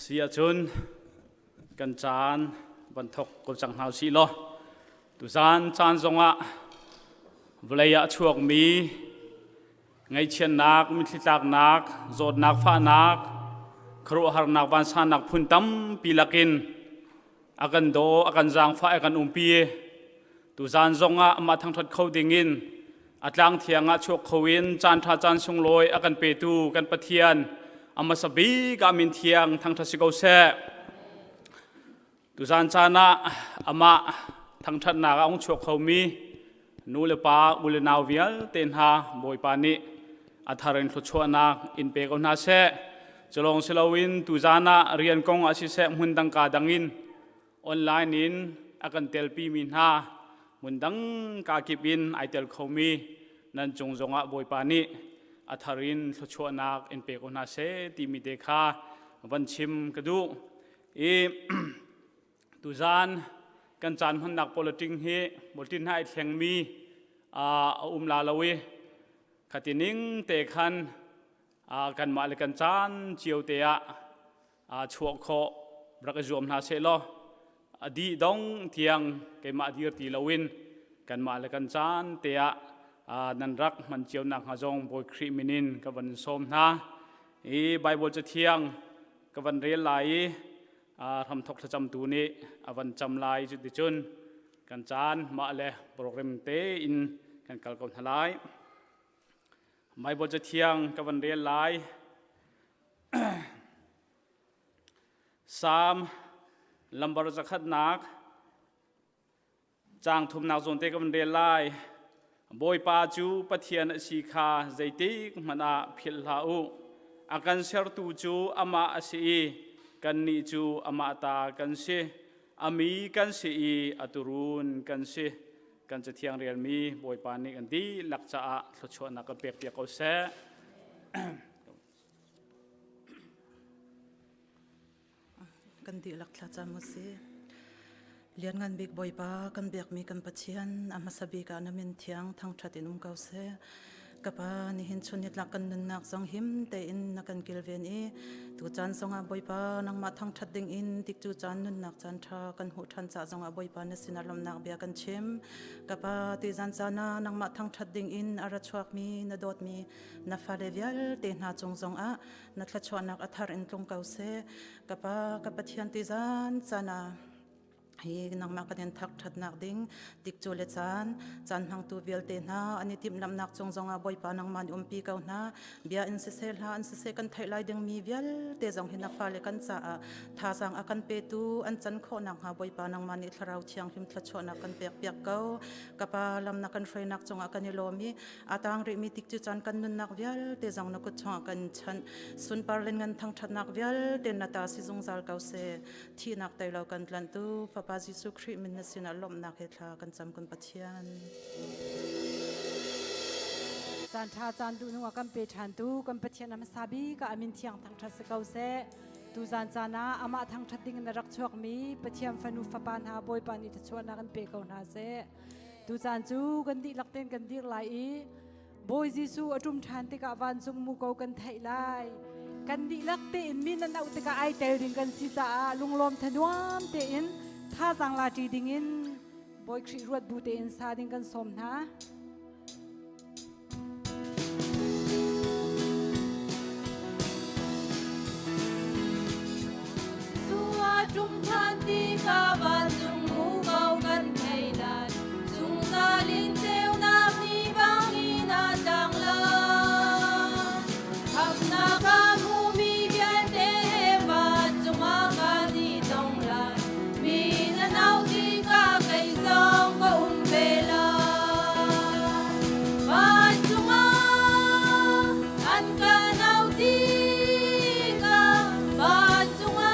Si ahcun kan caan van thok ko cang hna usih law tuzaan caan zongah vawlei ah a chuakmi ngaihchiatnak, mitthli tlaknak, zawtnak fahnak, khuaruahharnak vansannak phun tampi lakin a kan daw, a kan zaangfah, a kan umpi. Tuzaan zongah amah thangṭhat kho dingin a tlang thiang ah chuak kho in caan ṭha caan sunglawi a kan petu kan Pathian a hmasa bik ah min thiang thangṭhat si ko seh. Tuzaan caan ah amah thangṭhatnak ah a hung chuak khomi nu le pa, u le nau vialte hna Bawipa nih a thar in thluachuahnak in pe ko hna seh. Culawng si loin tuzaan ah rian kong ah siseh hmun dang ka dang in online in a kan telpimi hna hmun dang ka kip in ai tel khomi nan cung zongah Bawipa nih a thar in thluachuahnak in pe ko hna seh timi te kha van chim ka duh. I tuzaan kan caan hmannak politic hi politic hna ai thlengmi a um la lo i khati ning te khan kanmah le kan caan cio te ah chuah khawh rak i zuam hna seh law a dih dong tiang keimah dir ti loin kanmah le kan caan te ah nan rak hman cio nak hnga zong Bawi Khrih min in ka van sawm hna i Bible cathiang ka van rel lai i hramthok thlacamtu nih a van cam lai cuticun kan caan mah le program tein kan kal ko hna lai. Bible cathiang ka van rel lai. Psalm lambar zakhatnak Caang thumnak zawn te ka van rel lai. Bawipa cu Pathian a si kha zeitik hmanh ah philh hlah u. A kan sertu cu amah a si i kannih cu amah ta kan si. A mi kan si i a tuurun kan si. Kan cathiang relmi Bawipa nih kan dihlak caah thluachuahnak kan pekpiak ko seh. Kan dihlak thlacam u sih. Lianngan bik Bawipa, kan biakmi kan Pathian, a hmasa bik ah na min thiang thangṭhat in um ko seh. Ka Pa, nihin chun nitlak kan nunnak zong him tein na kan kilven i tucaan zongah Bawipa nangmah thangṭhat ding in tikcu caan nunnak caan ṭha kan hmuh ṭhan ca zongah Bawipa na sinah lawmhnak bia kan chim. Ka Pa, tuzan caan ah nangmah thangṭhat ding in a ra chuakmi na dawtmi na fale vialte hna cung zongah na thluachuahnak a thar in tlung ko seh ka pa ka pathian ti zan caan ah hi nangmah kan in thak ṭhatnak ding tikcu le caan caan hmangtu vialte hna an i timhlamhnak cung zongah Bawipa nangmah nih umpi ko hna bia in siseh hla in siseh kan theih lai dingmi vialte zong hi na fale kan caah thazaang a kan petu an can khawhnak hnga Bawipa nangmah nih thlarau thianghlim thluachuahnak kan pek piak ko ka pa lam na kan hruainak cungah kan i lawm i A tang rihmi tik cu caan kan nunnak vialte zong na kut chungah kan chanh. Sunpar le ngan thangṭhatnak vialte na ta si zungzal ko seh. Thihnak tei lo kan tlanhtu Fapa Jesuh Khrih min na sinah lawmhnak he thla kan cam kun Pathian. Caan ṭha caan duh nung a kan pe ṭhantu kan Pathian a hmasa bik ah a min thiang thangṭhat si ko seh. Tuzaan caan ah amah thangṭhat ding in a rak chuakmi Pathian fanu fapa hna Bawipa nih thluachuahnak in pe ko hna seh. Tucaan cu kan dihlak tein kan dir lai i Bawi Jesuh a ṭum ṭhan tikah vancung muko kan theih lai. Kan dihlak tein min an auh tikah ai tel ding kan si caah lunglawm thanuam tein thazaang la ṭi dingin Bawi Khrih ruat bu tein sa ding kan sawm hna. Ṭum ṭhan tikah vancung muko kan thei lai. Zungzal in ceunak ni bangin a tlang lai. Khamhnak a hmumi vialte he vancung ah kan i tong lai. Mi nan auh tikah kei zong ka um ve lai. Vancung ah an kan auh tikah vancung ah.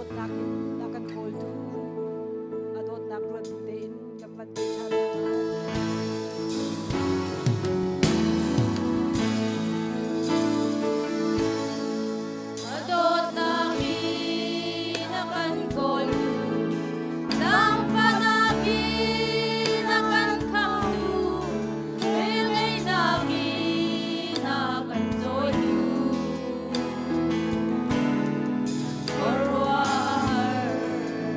Dawtnak in a kan kawltu a dawtnak ruat bu tein kan van ti ṭhan hna lai. A dawtnak in a kan kawltu, zaangfahnak in a kan khamhtu, velngeihnak in a kan cawitu. Khuaruahhar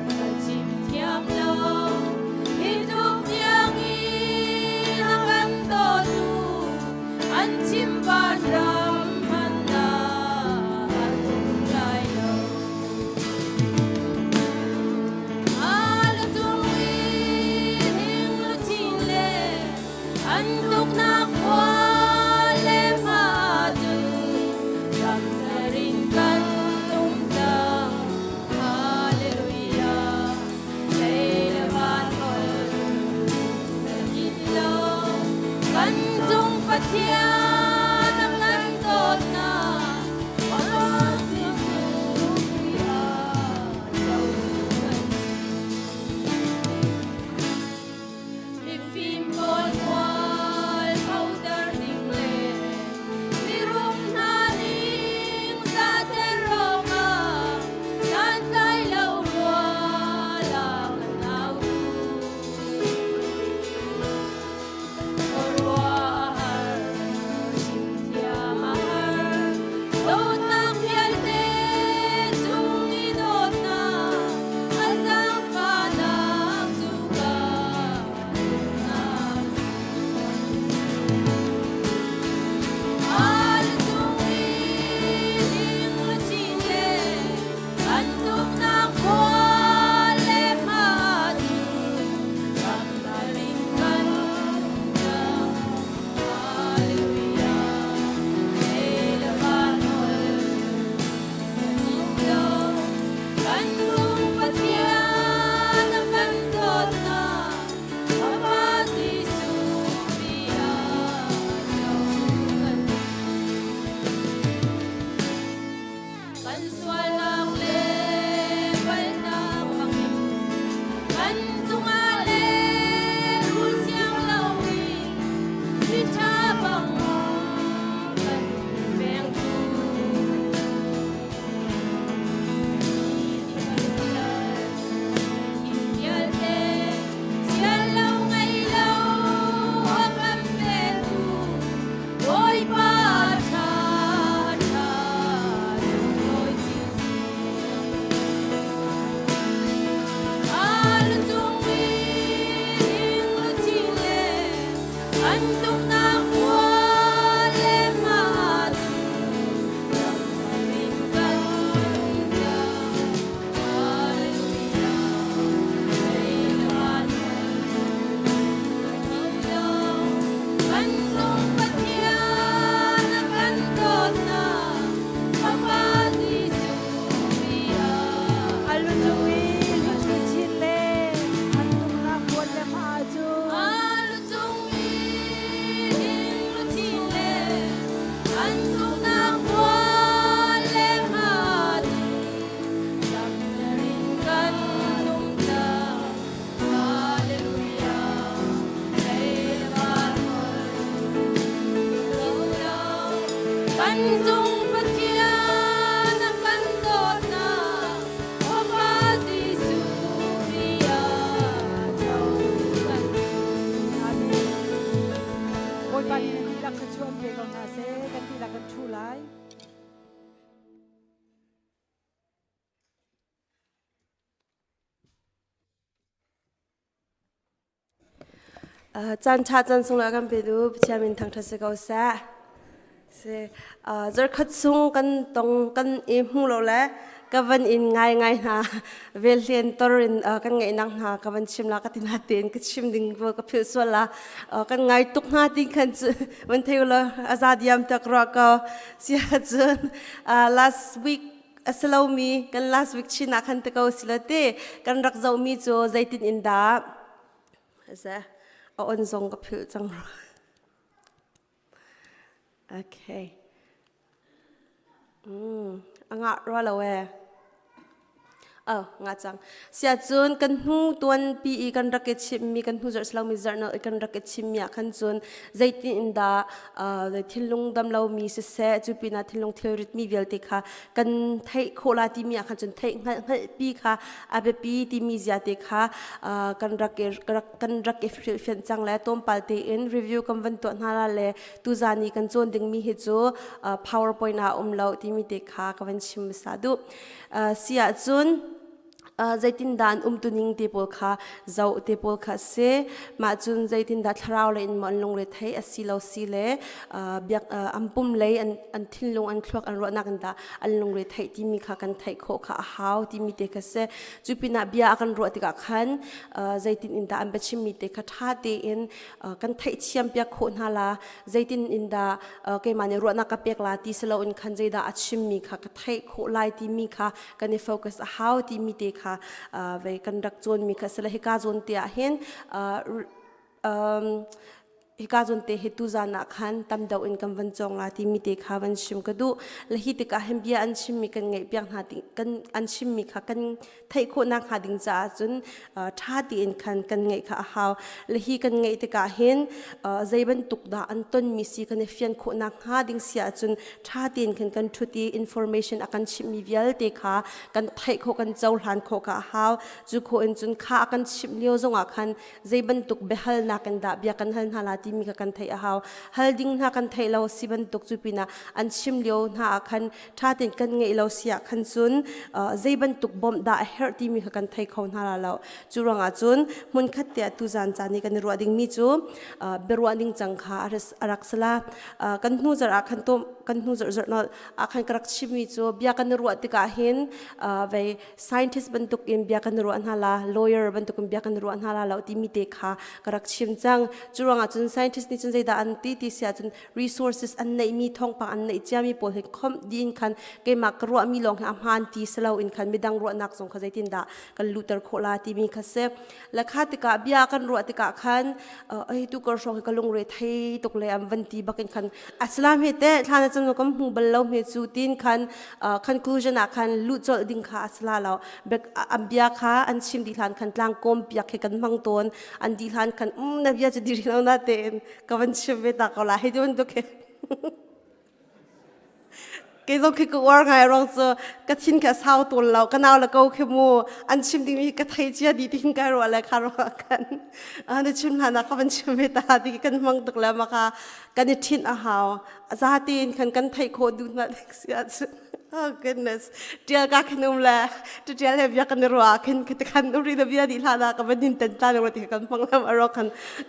ka chim thiam lo, hi tluk tiangin a kan dawtu, an chim vanram hmanh ah an um lai lo. A cung i hing luchin le an tuknak khua le hma cu ramthar in kan um cang. Hallelujah. Lei le van hol kan in lo. Kan cung Pathian a kan dawtnak, Amah Jesuh Khrih ah co kan Mifim pawl mual photer ding le mirum hna ning zahter awkah santlai lo rual ah kan autu. Khuaruahhar chim thiam a har, dawtnak vialte cung i dawtnak a zaangfahnak cu ka lungnak Al cung i ding luchin le an tuknak khua le hma cu ramdal in kan cang. Hallelujah. Lei le van hol kan in lo. Kan cung Pathian a kan dawtnak, Amah Jesuh Khrih ah co kan Kan sualnak le palhnak bangin kan cungah le rul siang loin miṭha bang kan vengtu. Vialte sian lo ngei lo a kan petu Bawipa ṭha ṭha sunglawi chin. A lung i hing luchin le an tuknak khua le hma cu ramthar in kan cang. Hallelujah. Lei le van kan cung Pathian a kan dawtnak, Fapa Jesuh Khrih ah. A lu cung i luchin le an tuknak puan le hma cu A lu cung i hing luchin le an tuknak puan le hma cu ramthar in kan um cang. Hallelujah. Lei le van Kan cung Pathian a kan dawtnak, Fapa Jesuh Khrih ah co kan si. Amen. Bawipa nih nan dihlak thluachuah an pe ko hna seh. Kan dihlak kan ṭhu lai. Caan ṭha caan sunglawi kan pe tu Pathian min thangṭhat si ko seh. Si zarkhat sung kan tong kan i hmu lo le ka van in ngai ngai hna vel hlen tor in kan ngaihnak hna ka van chim la ka ti na tein ka chim ding ka philh sual la kan ngai tuk hna ti khan cu van thei la aza diam tak ra ko si ahcun last week a si lomi kan last week chin ah khan te ko si lo te kan rak zohmi cu zeitin in dah a a on zong ka philh cang rua. Okay. A ngah rua lo e. Oh, nga cang. Sia cun kan hnu tuan pi i kan rak i chimmi kan hnu zarh lomi zarh no kan rak i chimmi ah khan cun zeitin in dah thinlung dam lomi siseh cu pinah thinlung thilrit mi vialte kha kan theih khawh la timi ah khan cun theih hngalh hngalh pi kha a biapi timi zia te kha kan rak i kan rak i hrilhfianh cang le tlawmpal tein review kan van tuah hna la le tuzan i kan cawn dingmi hi cu PowerPoint ah um lo timi te kha ka van chim hmasa duh. Si ahcun zeitindah an umtuning te pawl kha zoh te pawl kha a si. Mah cun zeitindah thlarau lei in maw an lungre thei a si lo si le biak an pum lei an an thinlung an thluak an ruahnak in dah an lungre theih timi kha kan theih khawh kha a hau timi te kha si. Cu pinah bia a kan ruah tikah khan zeitin in dah an biachimmi te kha ṭha tein kan theihthiam piak khawh hna la zeitin in dah keimah nih ruahnak ka pek la ti si loin khan zeidah a chimmi kha ka theih khawh lai timi kha kan i focus a hau timi te kha vei kan rak cawnmi kha sila hika zawn te ah hin hika zawn te hi tuzan ah khan tam deuh in kan van cawng la timi te kha van chim ka duh le hi tikah hin bia an chimmi kan ngaih piak hna kan an chimmi kha kan theih khawhnak hnga ding caah cun ṭha tein khan kan ngeih kha a hau. Le hi kan ngeih tikah hin zei bantuk dah an tonmi si kan i fian khawhnak hnga ding si ahcun ṭha tein khan kan ṭhut i information a kan chimhmi vialte kha kan theih khawh kan cohlan khawh kha a hau. Cu khawh in cun kha a kan chimh lio zongah khan zei bantuk biahalnak in dah bia kan hal hna la timi kha kan theih a hau. Hal ding hna kan theih lo si bantuk cu pinah an chim lio hna ah khan ṭha tein kan ngeih lo si ah khan cun zei bantuk bawmh dah a herh timi kha kan thei kho hna la lo. Cu ruangah cun hmunkhat te ah tuzan caan i kan i ruah dingmi cu biaruah ning cang kha a rak si la. Kan hnu zarh ah khan kan hnu zarh zarh nolh ah khan ka rak chimmi cu bia kan i ruah tikah hin vei scientist bantuk in bia kan i ruah hna la lawyer bantuk in bia kan i ruah hna la lo timi te kha ka rak chim cang. Cu ruangah cun scientist nih cun zeidah an ti ti si ahcun resources an neihmi thawngpang an neih ciami pawl hi khomh dih in khan keimah ka ruahmi lawng hi a hmaan ti si lo in khan midang ruahnak zong kha zeitindah kan luhter khawh la timi kha si le kha tikah bia kan ruah tikah khan ai tu kar hrawng hi ka lungre thei tuk le am van ti bakin khan aslam he te thla na cam kam hmu bal lo me chu tin khan conclusion ah khan luh colh ding kha asla lo am bia kha an chim di hlan khan tlang kom piak he kan hmang tawn an di hlan khan um na bia chu diri lo na tein ka van chim ve ta ko la hei ti bantuk he kei zong khi ka uar ngai rong cu ka thin kha sau tawn lo ka nau le ko khi mu an chim ding mi ka thei cia di tin kai ruah le kha ruah kan na chim hna na ka van chim ve ta ti kan hmang tuk le ma kha kan i thin a hau za tein khan kan theih khawh duh na sia cu Oh goodness. Tial ka khin um le tial he bia kan ruah khin khi khan uri na bia di hla na ka van hin ten ta le ti kan phang lam aro khan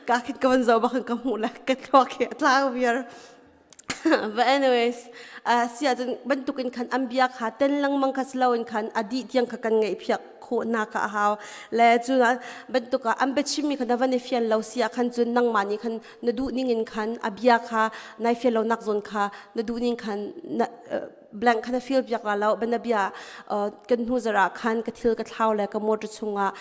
ka khin ka van zo ba khan ka hmu le ka thluak he tlang viar. But anyways, uh, sia cun bantukin khan an bia kha ten lengmang kha silo in khan adi tiang kha kan ngaih phiak khawh na ka hau le cu bantuk ah an biachimmi kha na van i fian lo sia khan cun nangmah nih khan na duh ning in khan a bia kha nai fian lo nak zawn kha na duh ning khan na blank kha na feel piak la lo banabia kan hnu zara khan ka thil ka thlau le ka motor chungah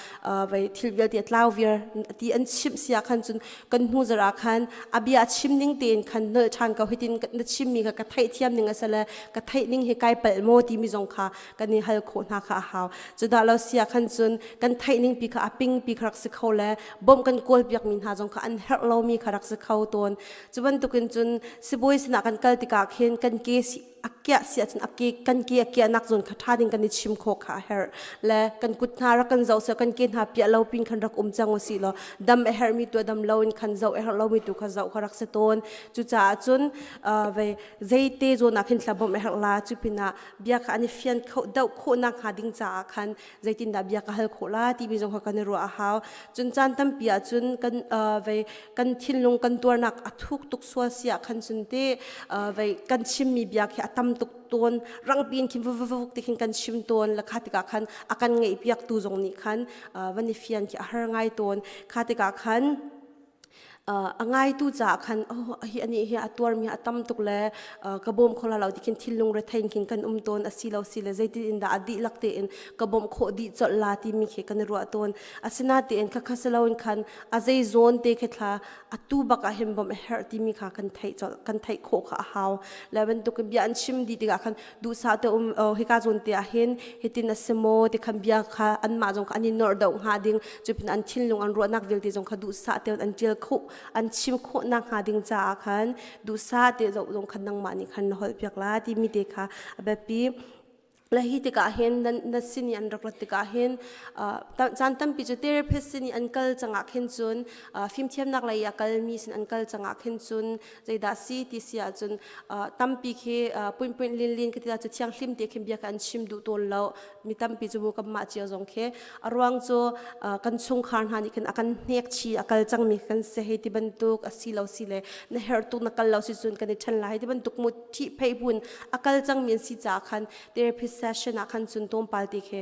vai thil vialte tlau viar ti an chim sia khan cun kan hnu zara khan abia chim ning tein khan nol than ko hitin na chim mi kha ka theih thiam ning asale ka theih ning hi kai pal mo ti mi zong kha kan i hal khawh hna kha a hau cudah lo sia khan cun kan theih ning pi kha a ping pi kha rak si kho le bom kan kawl piak mi hna zong kha an herh lo mi kha rak si kho tawn Cu bantukin cun sibawi sinah kan kal tikah khin kan ke a kiah si ahcun a ke kan ke a kiahnak zawn kha ṭha ding kan i chim khawh kha a herh le kan kut hna rak kan zoh seh kan ke hna piah lo pin khan rak um cang usih law dam a herhmi tu a dam lo in khan zoh a herh lomi tu kha zoh kha rak si tawn cucaah cun vei zeite zawn ah khin thla bawmh a herh la cu pinah bia kha an i fian kho doh khawhnak hnga ding caah khan zeitindah bia ka hal khawh la timi zong kha kan i ruah a hau cun caan tampi ah cun kan vei kan thinlung kan tuarnak a thuk tuk sual si ah khan cun te vei kan chimmi bia khi a tam tuk tawn rangpi in khin vuvuvuk ti khin kan chim tawn la kha tikah khan a kan ngeih piak tu zong nih khan van i fian khi a har ngai tawn kha tikah khan. A ngaitu caah khan oh hi ani hi a tuarmi a tam tuk le ka bawm kho la lo ti khin thinlung rethein khin kan um tawn a si lo si le zeitin in dah a dihlak tein ka bawmh khawh dih colh la timi khi kan i ruah tawn. Asinain khakha si loin khan a zei zawn te khi thla atu bak ah hin bawmh a herh timi kha kan theih colh kan theih khawh kha a hau. Le bantuk in bia an chim dih tikah khan duhsah te um hika zawn te ah hin hitin a si maw ti khan bia kha anmah zong kha an i norh deuh hnga ding cupin an thinlung an ruahnak vialte zong kha duhsah te an ṭial khawh an chim khawh nak hnga ding caah khan duhsah te zoh zong khan nangmah nih khan na holh piak la timi te kha a biapi. Le hi tikah hin na sin i an rak rat tikah hin caan tampi cu therapist sin i an kal cangah khin cun fimthiamnak lei a kalmi sin an kal cangah khin cun zeidah si ti si ahcun tampi khi puinpuin linlin ka ti cu thianghlim te khin bia an chim duh tawn lo. Mi tampi cu bu kan mah cio zong khi a ruang cu kan chungkhar hna nih khin a kan hnek chi a kal cangmi kan si hei ti bantuk a si lo si le na herh tuk na kal lo si cun kan i ṭhen lai hei ti bantuk mu ṭhih phei bun a kal cangmi an si caah khan therapy session ah khan cun tlawmpal ti khi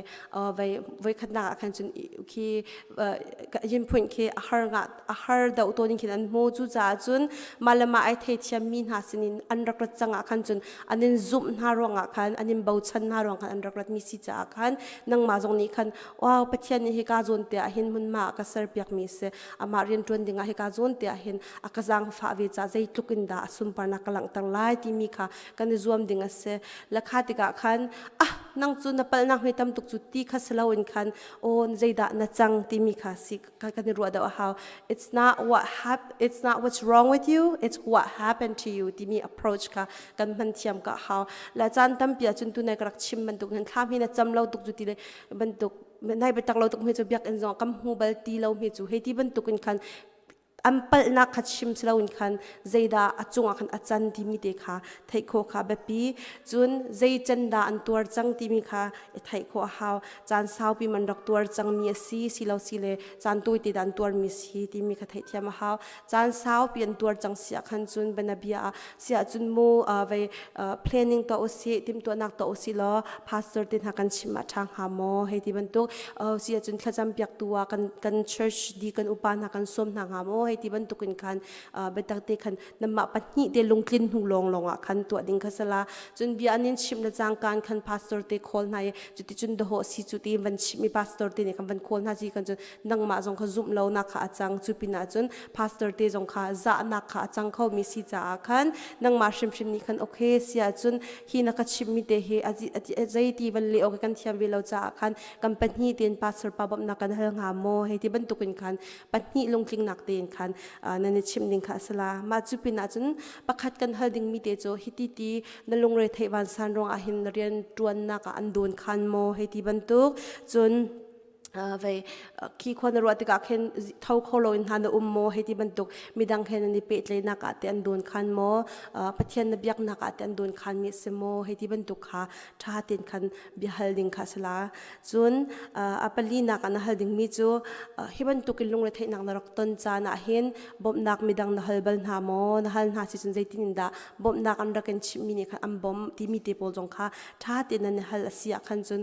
voi voi khatnak ah khan cun khi yin phuin khi a har nga a har deuh tawn in khin an hmu. Cucaah cun mah le mah ai theithiam mi hna sinin an rak rat cang ah khan cun an in zumh hna ruangah khan an in bochan hna ruang khan an rak rat mi si caah khan nangmah zong nih khan wow Pathian nih hika zawn te ah hin hmunhma a ka serpiak mi si amah rian ṭuan ding ah hika zawn te ah hin a ka zaangfah ve ca zeitluk in dah a sunparnak ka langhter lai timi kha kan i zuam ding a si. La kha tikah khan ah nang cu na palhnak hme tam tuk cu ti kha si loin khan aw zeidah na cang timi kha si kan i ruah deuh a hau. It's not what hap it's not what's wrong with you, it's what happened to you timi approach kha kan hman thiam ka hau. La caan tampi ahcun tu nai ka rak chim bantuk hin thlam hi na cam lo tuk cu ti le bantuk nai biatak lo tuk hme cu biakinn zong kam hmu bal ti lo hme cu hei ti bantuk in khan an palhnak kha chim si loin khan zeidah a cungah khan a can timi te kha theih khawh kha biapi. Cun zei can dah an tuar cang timi kha i theih khawh a hau. Caan saupi man rak tuar cangmi a si si lo si le caan tawi te dah an tuarmi si timi kha theihthiam a hau. Caan saupi an tuar cang si ah khan cun bianabia ah si ahcun mu vei planning tuah usih timhtuahnak tuah usih law pastor te hna kan chim ah ṭha hnga maw hei ti bantuk si ahcun thlacam piaktu ah kan kan church di kan upa hna kan sawm hna hnga maw hei ti bantuk in khan biatak te khan namah pahnih te lungtlin hnu lawng lawng ah khan tuah ding kha sala cun bia an in chimh le cangkaan khan pastor te call hna i cuti cun dahawh si cu ti van chimh i pastor te nih kan van call hna si kan cun nangmah zong kha zumh lo nak kha a cang. Cu pinah cun pastor te zong kha zahnak kha a cang kho mi si caah khan nangmah hrimhrim nih khan okay si ahcun hi na ka chimh mi te hi zei ti van le awk kan thiam ve lo caah khan kan pahnih tein pastor pa bawmhnak kan hal hnga maw hei ti bantukin khan pahnih lungtlingnak tein khan nan i chimh ding kha a si la. Mah cu pinah cun pakhat kan hal ding mi te cu hiti ti na lungre theih vansan ruangah hin na rian ṭuannak ah an dawn khan maw hei ti bantuk. Cun vei khi khua na ruah tikah khin tho kho loin hna na um maw hei ti bantuk midang he nan i pehtlaihnak ah te an dawn khan maw Pathian na biaknak ah te an dawn khan mi a si maw hei ti bantuk kha ṭha tein khan bia hal ding kha a si la. Cun a palinak ah na hal dingmi cu hi bantuk in lungretheihnak na rak ton caan ah hin bawmhnak midang na hal bal hna maw na hal hna si cun zeitin in dah bawmhnak an rak in chimhmi nih khan an bawmh timi te pawl zong kha ṭha tein nan i hal a si ah khan cun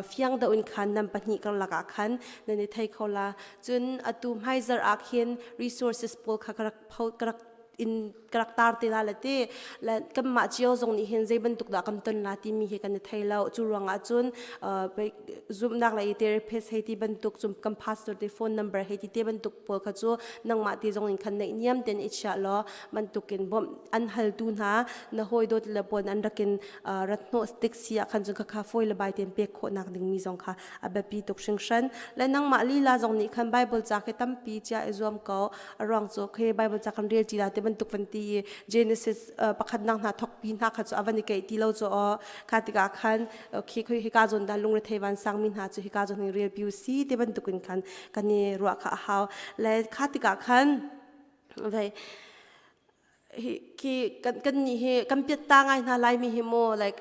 fiang deuh in khan nan pahnih karlak ah khan nan i thei kho la. Cun atu hmaizarh ah khin resources pawl kha ka rak ka rak in ka rak tar te la le ti le kanmah cio zong nih hin zei bantuk dah kan ton la timi hi kan i thei lo. Cu ruangah cun zumhnak le i therapist hei ti bantuk cum kan pastor te phone number hei ti te bantuk pawl kha cu nangmah te zong in khan neih niam ten i chiah law bantukin bawmh an haltu hna na hawi dawt le pawl an rakin rat hnawh tik si ah khan cun khakha fawi le bai tein pek khawhnak dingmi zong kha a biapi tuk hringhran. Le nangmah lila zong nih khan Bible ca khi tampi cia i zuam ko. A ruang cu khi Bible ca kan rel ti la ti bantuk van ti i Genesis pakhat nak hna thokpi hna kha cu a van i keih ti lo cu aw kha tikah khan khi khi hika zawn dah lungrethei van sangmi hna cu hika zawn hin rel piu si ti bantuk in khan kan i ruah kha a hau. Le kha tikah khan vei hi khi kan kan nih hi kan piat ta ngai hna laimi hi mu like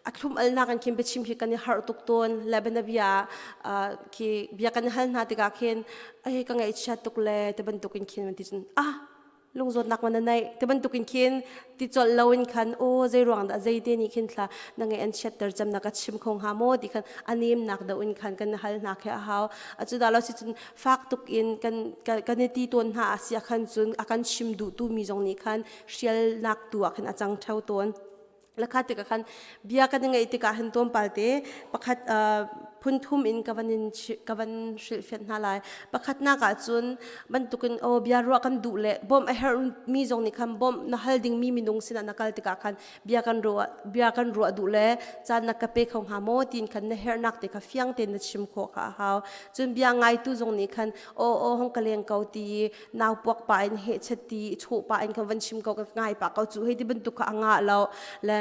a thlum alnak an khin biachim hi kan i harh tuk tawn. Le bia khi bia kan hal hna tikah khin ai ka ngaihchiat tuk le ti bantuk in khin ti cun ah! Lungzawtnak man na neih ti bantukin khin ti colh loin khan aw zei ruang dah zei te nih khin thla na ngeih an chiatter cem na ka chim kho hnga maw ti khan a nemnak deuh in khan kan hal hna khi a hau. Acu dah lo si cun fak tuk in kan kan i ti tawn hna a si ah khan cun a kan chim duh tu mi zong nih khan hrialnak tu ah khan a cang theo tawn. Lakha tikah khan bia kan i ngeih tikah hin tlawmpal te pakhat phun thum in ka van in ka van hrilhfianh hna lai. Pakhatnak ah cun bantukin aw bia ruah kan duh le bawmh a herh mi zong nih khan bawmh na hal ding mi minung sinah na kal tikah khan bia kan ruah bia kan ruah duh le caan na ka pe kho hnga maw tiin khan na herhnak te kha fiang tein na chim khawh kha a hau. Cun bia ngaitu zong nih khan aw aw hong ka leng ko ti nau puak pa in he chet ti chaw pa in kan van chim ko ka ngai pa ko cu hei ti bantuk kha a ngah lo le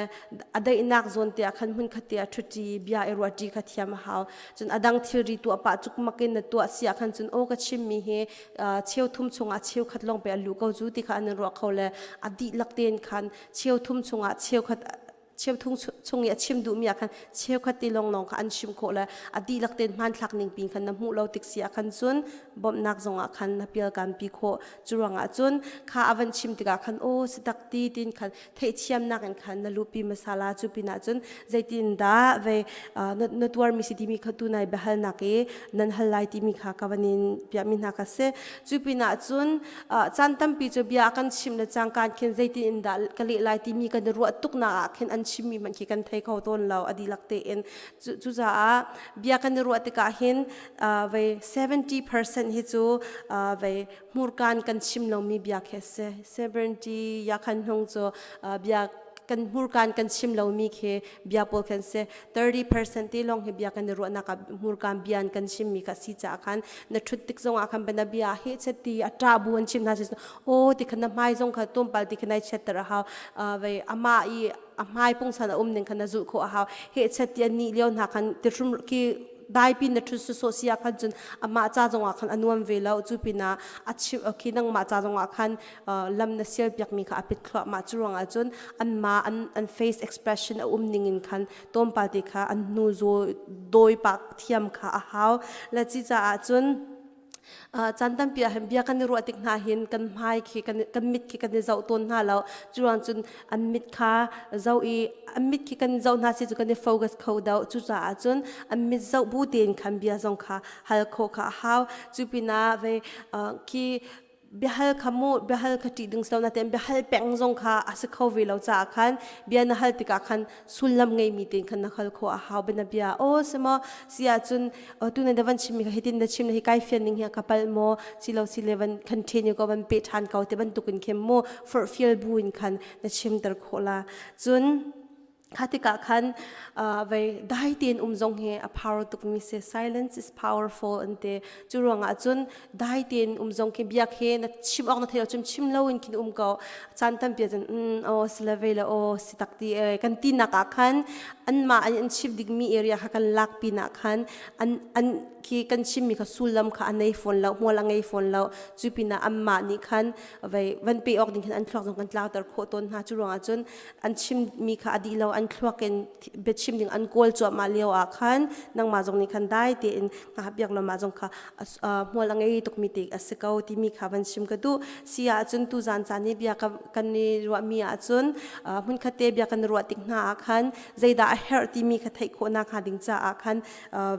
a daihnak zawn te ah khan hmun khat te ah ṭhuṭi bia i ruahṭi kha thiam a hau. Cun a dang thilri tuah pah cuk mak in na tuah si ah khan cun aw ka chim mi hi cheu thum chungah cheu khat lawng pe a lu ko cu ti kha an ruah kho le a dihlak tein khan cheu thum chungah cheu khat cheuthung chung i a chim duhmi ah khan cheukhat ti lawnglawng kha an chim khawh le a dihlak tein hmanthlak ning pin khan na hmuh lo tik si ah khan cun bawmhnak zong ah khan na pial kan pi khawh. Cu ruangah cun kha a van chim tikah khan aw si tak ti tin khan theihthiamnak in khan na lupi masala cu pinah cun zeitin dah ve na tuarmi si timi kha tu nai biahalnak i nan hal lai timi kha ka van in piahmi hna kha si. Cu pinah cun caan tampi cu bia a kan chimh le cangkaan khin zeitin in dah ka leh lai timi kan i ruah tuknak ah khin an chimmi hmanh khi kan thei kho tawn lo a dihlak tein. Cucaah bia kan i ruah tikah hin vei 70% hi cu vei hmurkaan kan chim lomi bia khi a si. 70 ya khan hnung cu bia kan hmurkaan kan chim lomi khi bia pawl khan si. 30% te lawng hi bia kan i ruahnak ah hmurkaan bia an kan chimmi kha si caah khan na ṭhut tik zongah khan bana bia he chet ti a ṭah bu an chim hna si aw ti khan na hmai zong kha tlawmpal ti khan nai chiatter a hau. Vei amah i a hmai pungsan a um ning khan na zulh khawh a hau. He chet ti an nih lio hna khan ti hrum ki daipi na ṭhut sawsawh si ah khan cun amah ca zongah khan a nuam ve lo. Cu pinah a chim khi nangmah ca zongah khan lam na sial piakmi kha a pit thluahmah. Cu ruangah cun anmah an face expression a um ning in khan tlawmpal te kha an hnu dawi pah thiam kha a hau. Le ci caah cun caan tampi ah hin bia kan i ruah tik hna hin kan hmai khi kan mit khi kan i zoh tawn hna lo. Cu ruang cun an mit kha zoh i an mit khi kan zoh hna si cu kan i focus kho deuh. Cucaah cun an mit zoh bu tein khan bia zong kha hal khawh kha a hau. Cu pinah ve khi biahal kha mu biahal kha ṭih ding si lo natein biahal peng zong kha a si kho ve lo caah khan bia na hal tikah khan sullam ngeimi tein khan na hal khawh a hau. Bia na bia aw si maw si ahcun tu na van chimmi kha hitin na chim na hi kai fian ning hi ka palh maw si lo si le van continue ko van pe ṭhan ko te bantukin khin mu forhfial bu in khan na chimter khawh la. Cun kha tikah khan vei dai tein um zong hi a power tukmi si. Silence is powerful an ti. Cu ruangah cun dai tein um zong khi biak he na chim awk na thei lo cun chim lo in khin um ko. Caan tampi cun aw si le vei le aw si tak ti kan ti nak ah khan anmah an chim dingmi area kha kan lak pin ah khan an an khi kan chimmi kha sullam kha a nei fawn lo, hmual a ngei fawn lo. Cu pinah anmah nih khan vei van pe awk ding khan an thluak zong kan tlauter khawh tawn hna. Cu ruangah cun an chimmi kha a dih lo, an thluak in biachim ding an kawl cuahmah lio ah khan nangmah zong nih khan dai tein ngahpiak lo mah zong kha hmual a ngei tukmi te a si ko timi kha van chim ka duh. Si ahcun tu zan caan i bia kan i ruahmi ahcun hmunkhat te bia kan i ruah tik hna ah khan zeidah a herh timi kha theih khawhnak hnga ding caah khan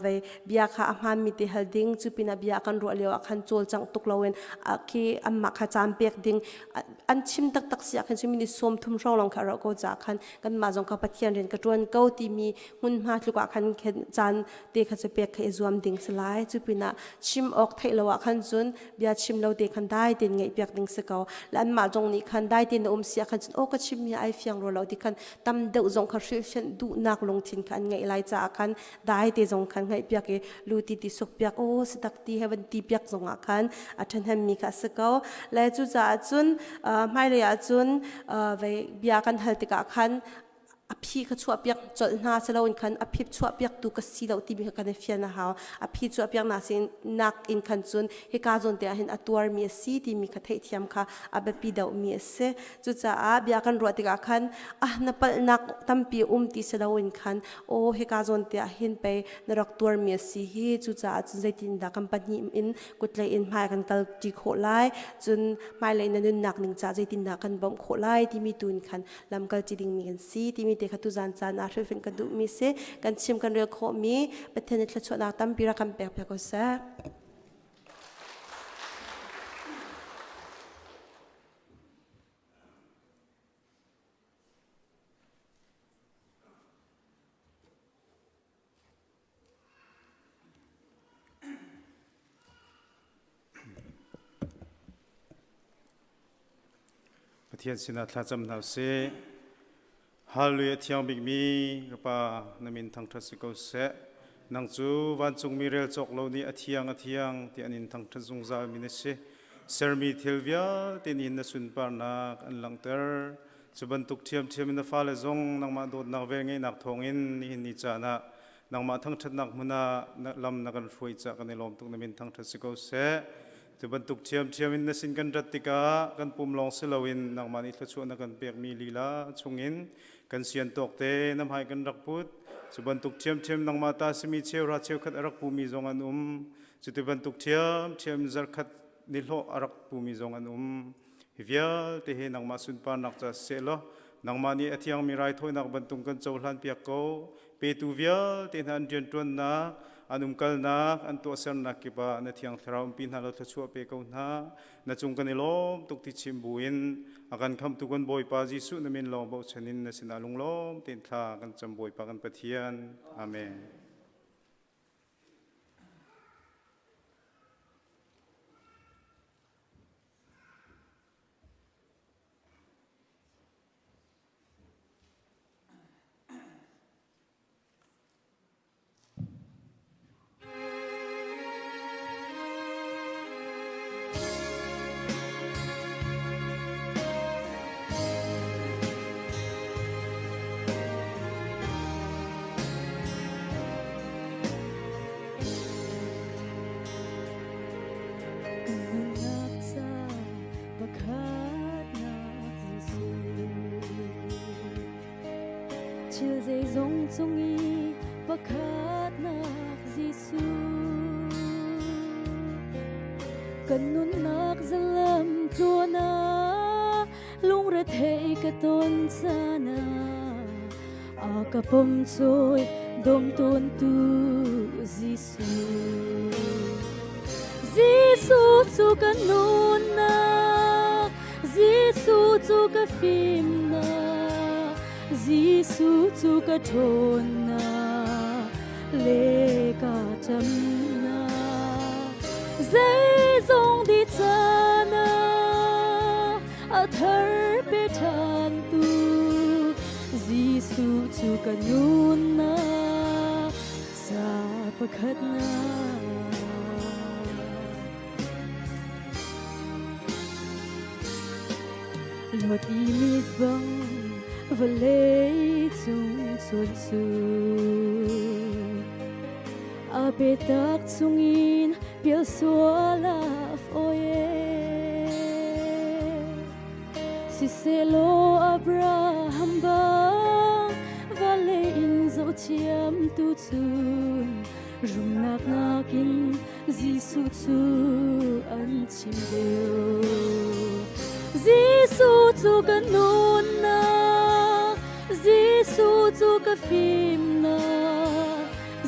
vei bia kha a hmaanmi te hal ding. Cu pinah bia kan ruah lio ah khan cawlcangh tuk loin khi anmah kha caan pek ding. An chim taktak si ah khan cun minute 30 hrawng lawng kha a rauh ko caah khan kanmah zong kha Pathian rian ka ṭuan ko timi hmunhma tluk ah khan caan te kha cu pek kha i zuam ding si lai. Cu pinah chim awk theih lo ah khan cun bia chim lo te khan dai tein ngaihpiak ding si ko. Le anmah zong nih khan dai tein na um si ah khan cun aw ka chimmi ai fiang rua lo ti khan tam deuh zong kha hrilhfianh duhnak lungthin kha an ngeih lai caah khan dai te zong khan ngaihpiak i lu ti ti suk piak aw si tak ti he van ti piak zong ah khan a ṭhahnemmi kha a si ko. Le cucaah cun hmailei ah cun vei bia kan hal tikah khan. A phi kha chuahpiak colh hna si loin khan a phi chuahpiaktu ka si lo timi kha kan i fian a hau. A phi chuahpiak nak sin nak in khan cun hika zawn te ah hin a tuarmi a si timi kha theihthiam kha a biapi deuhmi a si. Cucaah bia kan ruah tikah khan ah na palhnak tampi um ti si loin khan aw hika zawn te ah hin pei na rak tuarmi a si hi, cucaah cun zeitindah kan pahnih in kutlei in hmai kan kal ṭi khawh lai, cun hmailei na nunnak ning caah zeitindah kan bawmh khawh lai timi tu in khan lamkal ṭi dingmi kan si timi te kha tuzan caan ah hrilhfinh kan duhmi si. Kan chim kan rel khawhmi Pathian nih thluachuahnak tampi rak kan pek piak ko seh. Pathian sinah thlacam hna usih. Hallelujah, thiang bikmi ka Pa, na min thangṭhat si ko seh. Nang cu vancungmi rel cawk lo nih a thiang, a thiang ti an in thangṭhat zungzal mi na si. Sermi thil vialte nih na sunparnak an langhter. Cu bantuk ṭhiamṭhiam in na fale zong nangmah dawtnak velngeihnak thawngin nihin ni caan ah nangmah thangṭhatnak hmun ah lam na kan hruai caah kan i lawm tuk. Na min thangṭhat si ko seh. Cu bantuk ṭhiamṭhiam in na sin kan rat tikah kan pum lawng si loin nangmah nih thluachuah na kan pekmi lila chungin kan sian tawk te na hmai kan rak put. Cu bantuk ṭhiamṭhiam nangmah ta simi cheuhra cheukhat a rak pumi zong an um. Cuti bantuk ṭhiamṭhiam zarkhat nihlawh a rak pumi zong an um. Hi vialte hi nangmah sunparnak ca seh law nangmah nih a thiangmi raithawinak bantuk kan cohlan piak ko. Petu vialte hna an rianṭuannak, an umkalnak, an tuahsernak kip ah na Thiang Thlarau umpi hna law thluachuah pe ko hna. Na cung kan i lawm tuk ti chim buin a kan khamhtu kan Bawipa Jesuh na min lawng bochan in na sinah lunglawm tein thla kan cam, Bawipa kan Pathian. Amen. Kan nunnak ca pakhatnak Jesuh. Thil zeizong cung i pakhatnak Jesuh. Kan nunnak zalam tluan ah lungrethei ka ton caan ah a ka pom cawi dom tawntu Jesuh. Jesuh cu ka nunnak, Jesuh cu ka fimnak, Jesuh cu ka ṭhawnnak le ka ṭamnak. Zeizong dih caan ah a thar pe ṭhantu Jesuh cu ka nunnak ca pakhatnak. Lot i mit bang vawlei cung cun cu a biatak chungin pial sual a fawi Siselaw Abraham bang vale in zohthiam tu cun rumnak nakin Jesuh cu an chim deuh. Jesuh cu ka nunnak, Jesuh cu ka fimnak,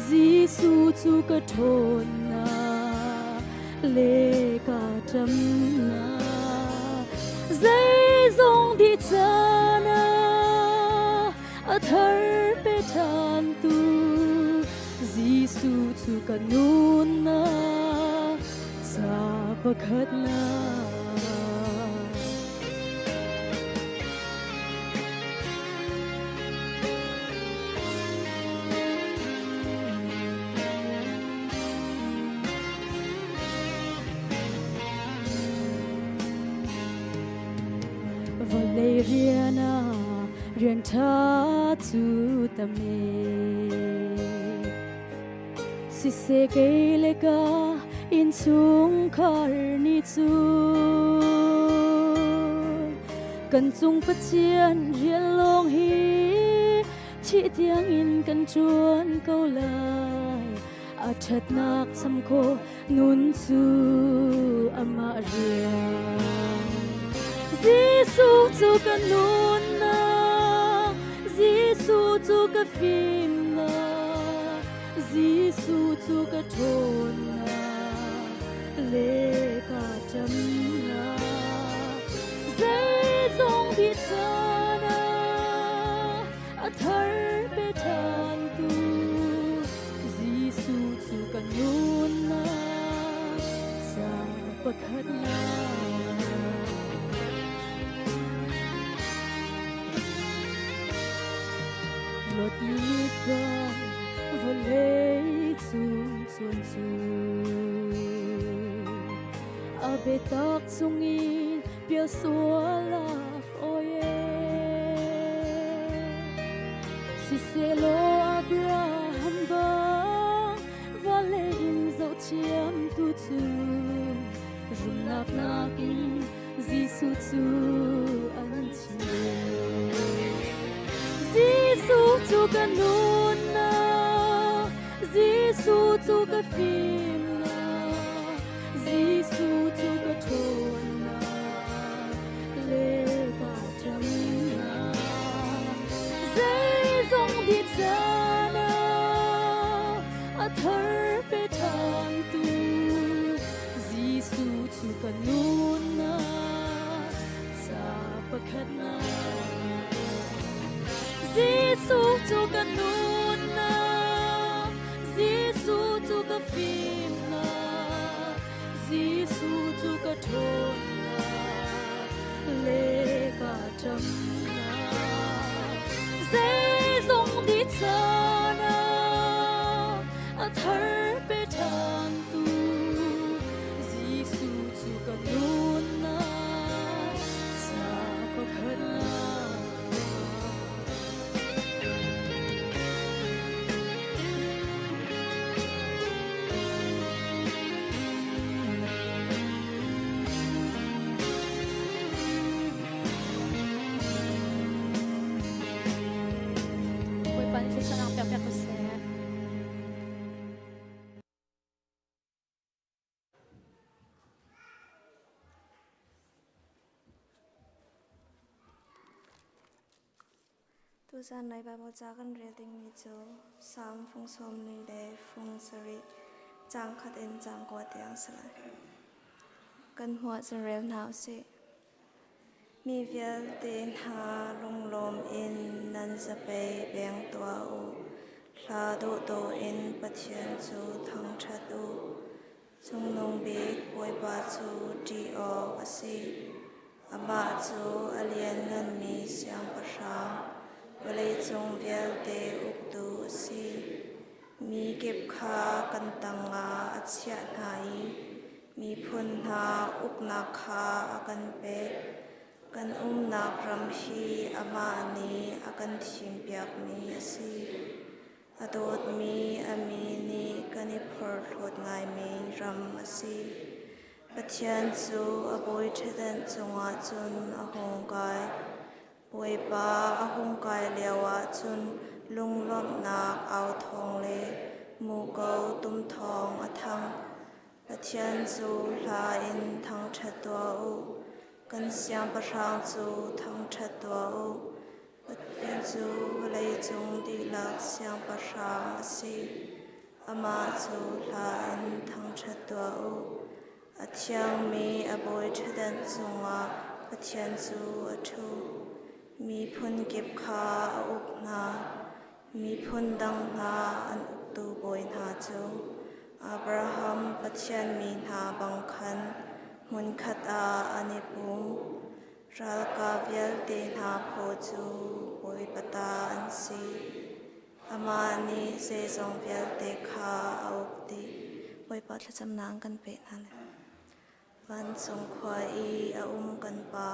Jesuh cu ka ṭhawnnak le ka ṭamnak. Zeizong dih caan ah a thar pe ṭhantu Jesuh cu ka nunnak ca pakhatnak. Vawlei rian ah Rian ṭha cu tam Siseh kei le ka innchungkhar nih cun kan cung Pathian rian lawng hi thih tiangin kan ṭuan ko lai. A ṭhatnak cham khawh nun cu amah rian. Jesuh cu ka nunnak, Jesuh cu ka fimnak, Jesuh cu ka ṭhawnnak le ka ṭamnak. Zeizong dih caan ah a thar pe ṭhantu Jesuh cu ka nunnak ca pakhatnak. Lot i mit bang vawlei cung cuan cu a biatak chungin pial sual a fawi Siselaw Abraham bang vale in zohthiam tu cu rumnak nakin Jesuh cu an thim. Jesuh cu ka nunnak, Jesuh cu ka fimnak, Jesuh cu ka ṭhawnnak le ka ṭamnak. Zeizong dih caan ah a thar pe ṭhantu Jesuh cu ka nunnak ca pakhatnak. Jesuh cu ka nunnak, Jesuh cu ka fimnak, Jesuh cu ka ṭhawnnak le ka ṭamnak. Zeizong dih caan ah a thar pe ṭhantu Jesuh cu ka nunnak ca pakhatnak. Bawipa nih thluachuahnak pek piak ko seh. Tuzan Lai Baibal ca kan rel dingmi cu Salm fung 40 le fung 7 caang khat in caang kua tiang si lai. Kan hmuh ahcun rel hna usih. Mi vialte hna lunglawm in nan zapei beng tuah u. Hla dawhdawh in Pathian cu thangṭhat u. Cungnung bik Bawipa cu ṭih awk a si. Amah cu a liannganmi siangpahrang, vawleicung vialte uktu a si. Mi kip kha kan tangah a chiah hna i miphun hna uknak kha a kan pek. Kan umnak ram hi amah nih a kan thimpiakmi a si. A dawtmi a mi nih kan i phorhlawt ngaimi ram a si. Pathian cu a bawi ṭhutdan cungah cun a hung kai. Bawipa a hung kai lioah cun lunglawmhnak au thawng le muko tum thawng a thang. Pathian cu hla in thangṭhat tuah u. Kan siangpahrang cu thangṭhat tuah u. Pathian cu vawleicung dihlak siangpahrang a si. Amah cu hla in thangṭhat tuah u. A thiangmi a bawi ṭhutdan cungah Pathian cu a ṭhu. Miphun kip kha a uk hna. Miphun dang hna an uktu bawi hna cu Abraham Pathian mi hna bang khan hmunkhat ah an i pum. Ralkap vialte hna phaw cu Bawipa ta an si. Amah nih zeizong vialte kha a uk dih. Bawipa thlacamnak an kan pek hna lai. Vancung khua i a um kan Pa,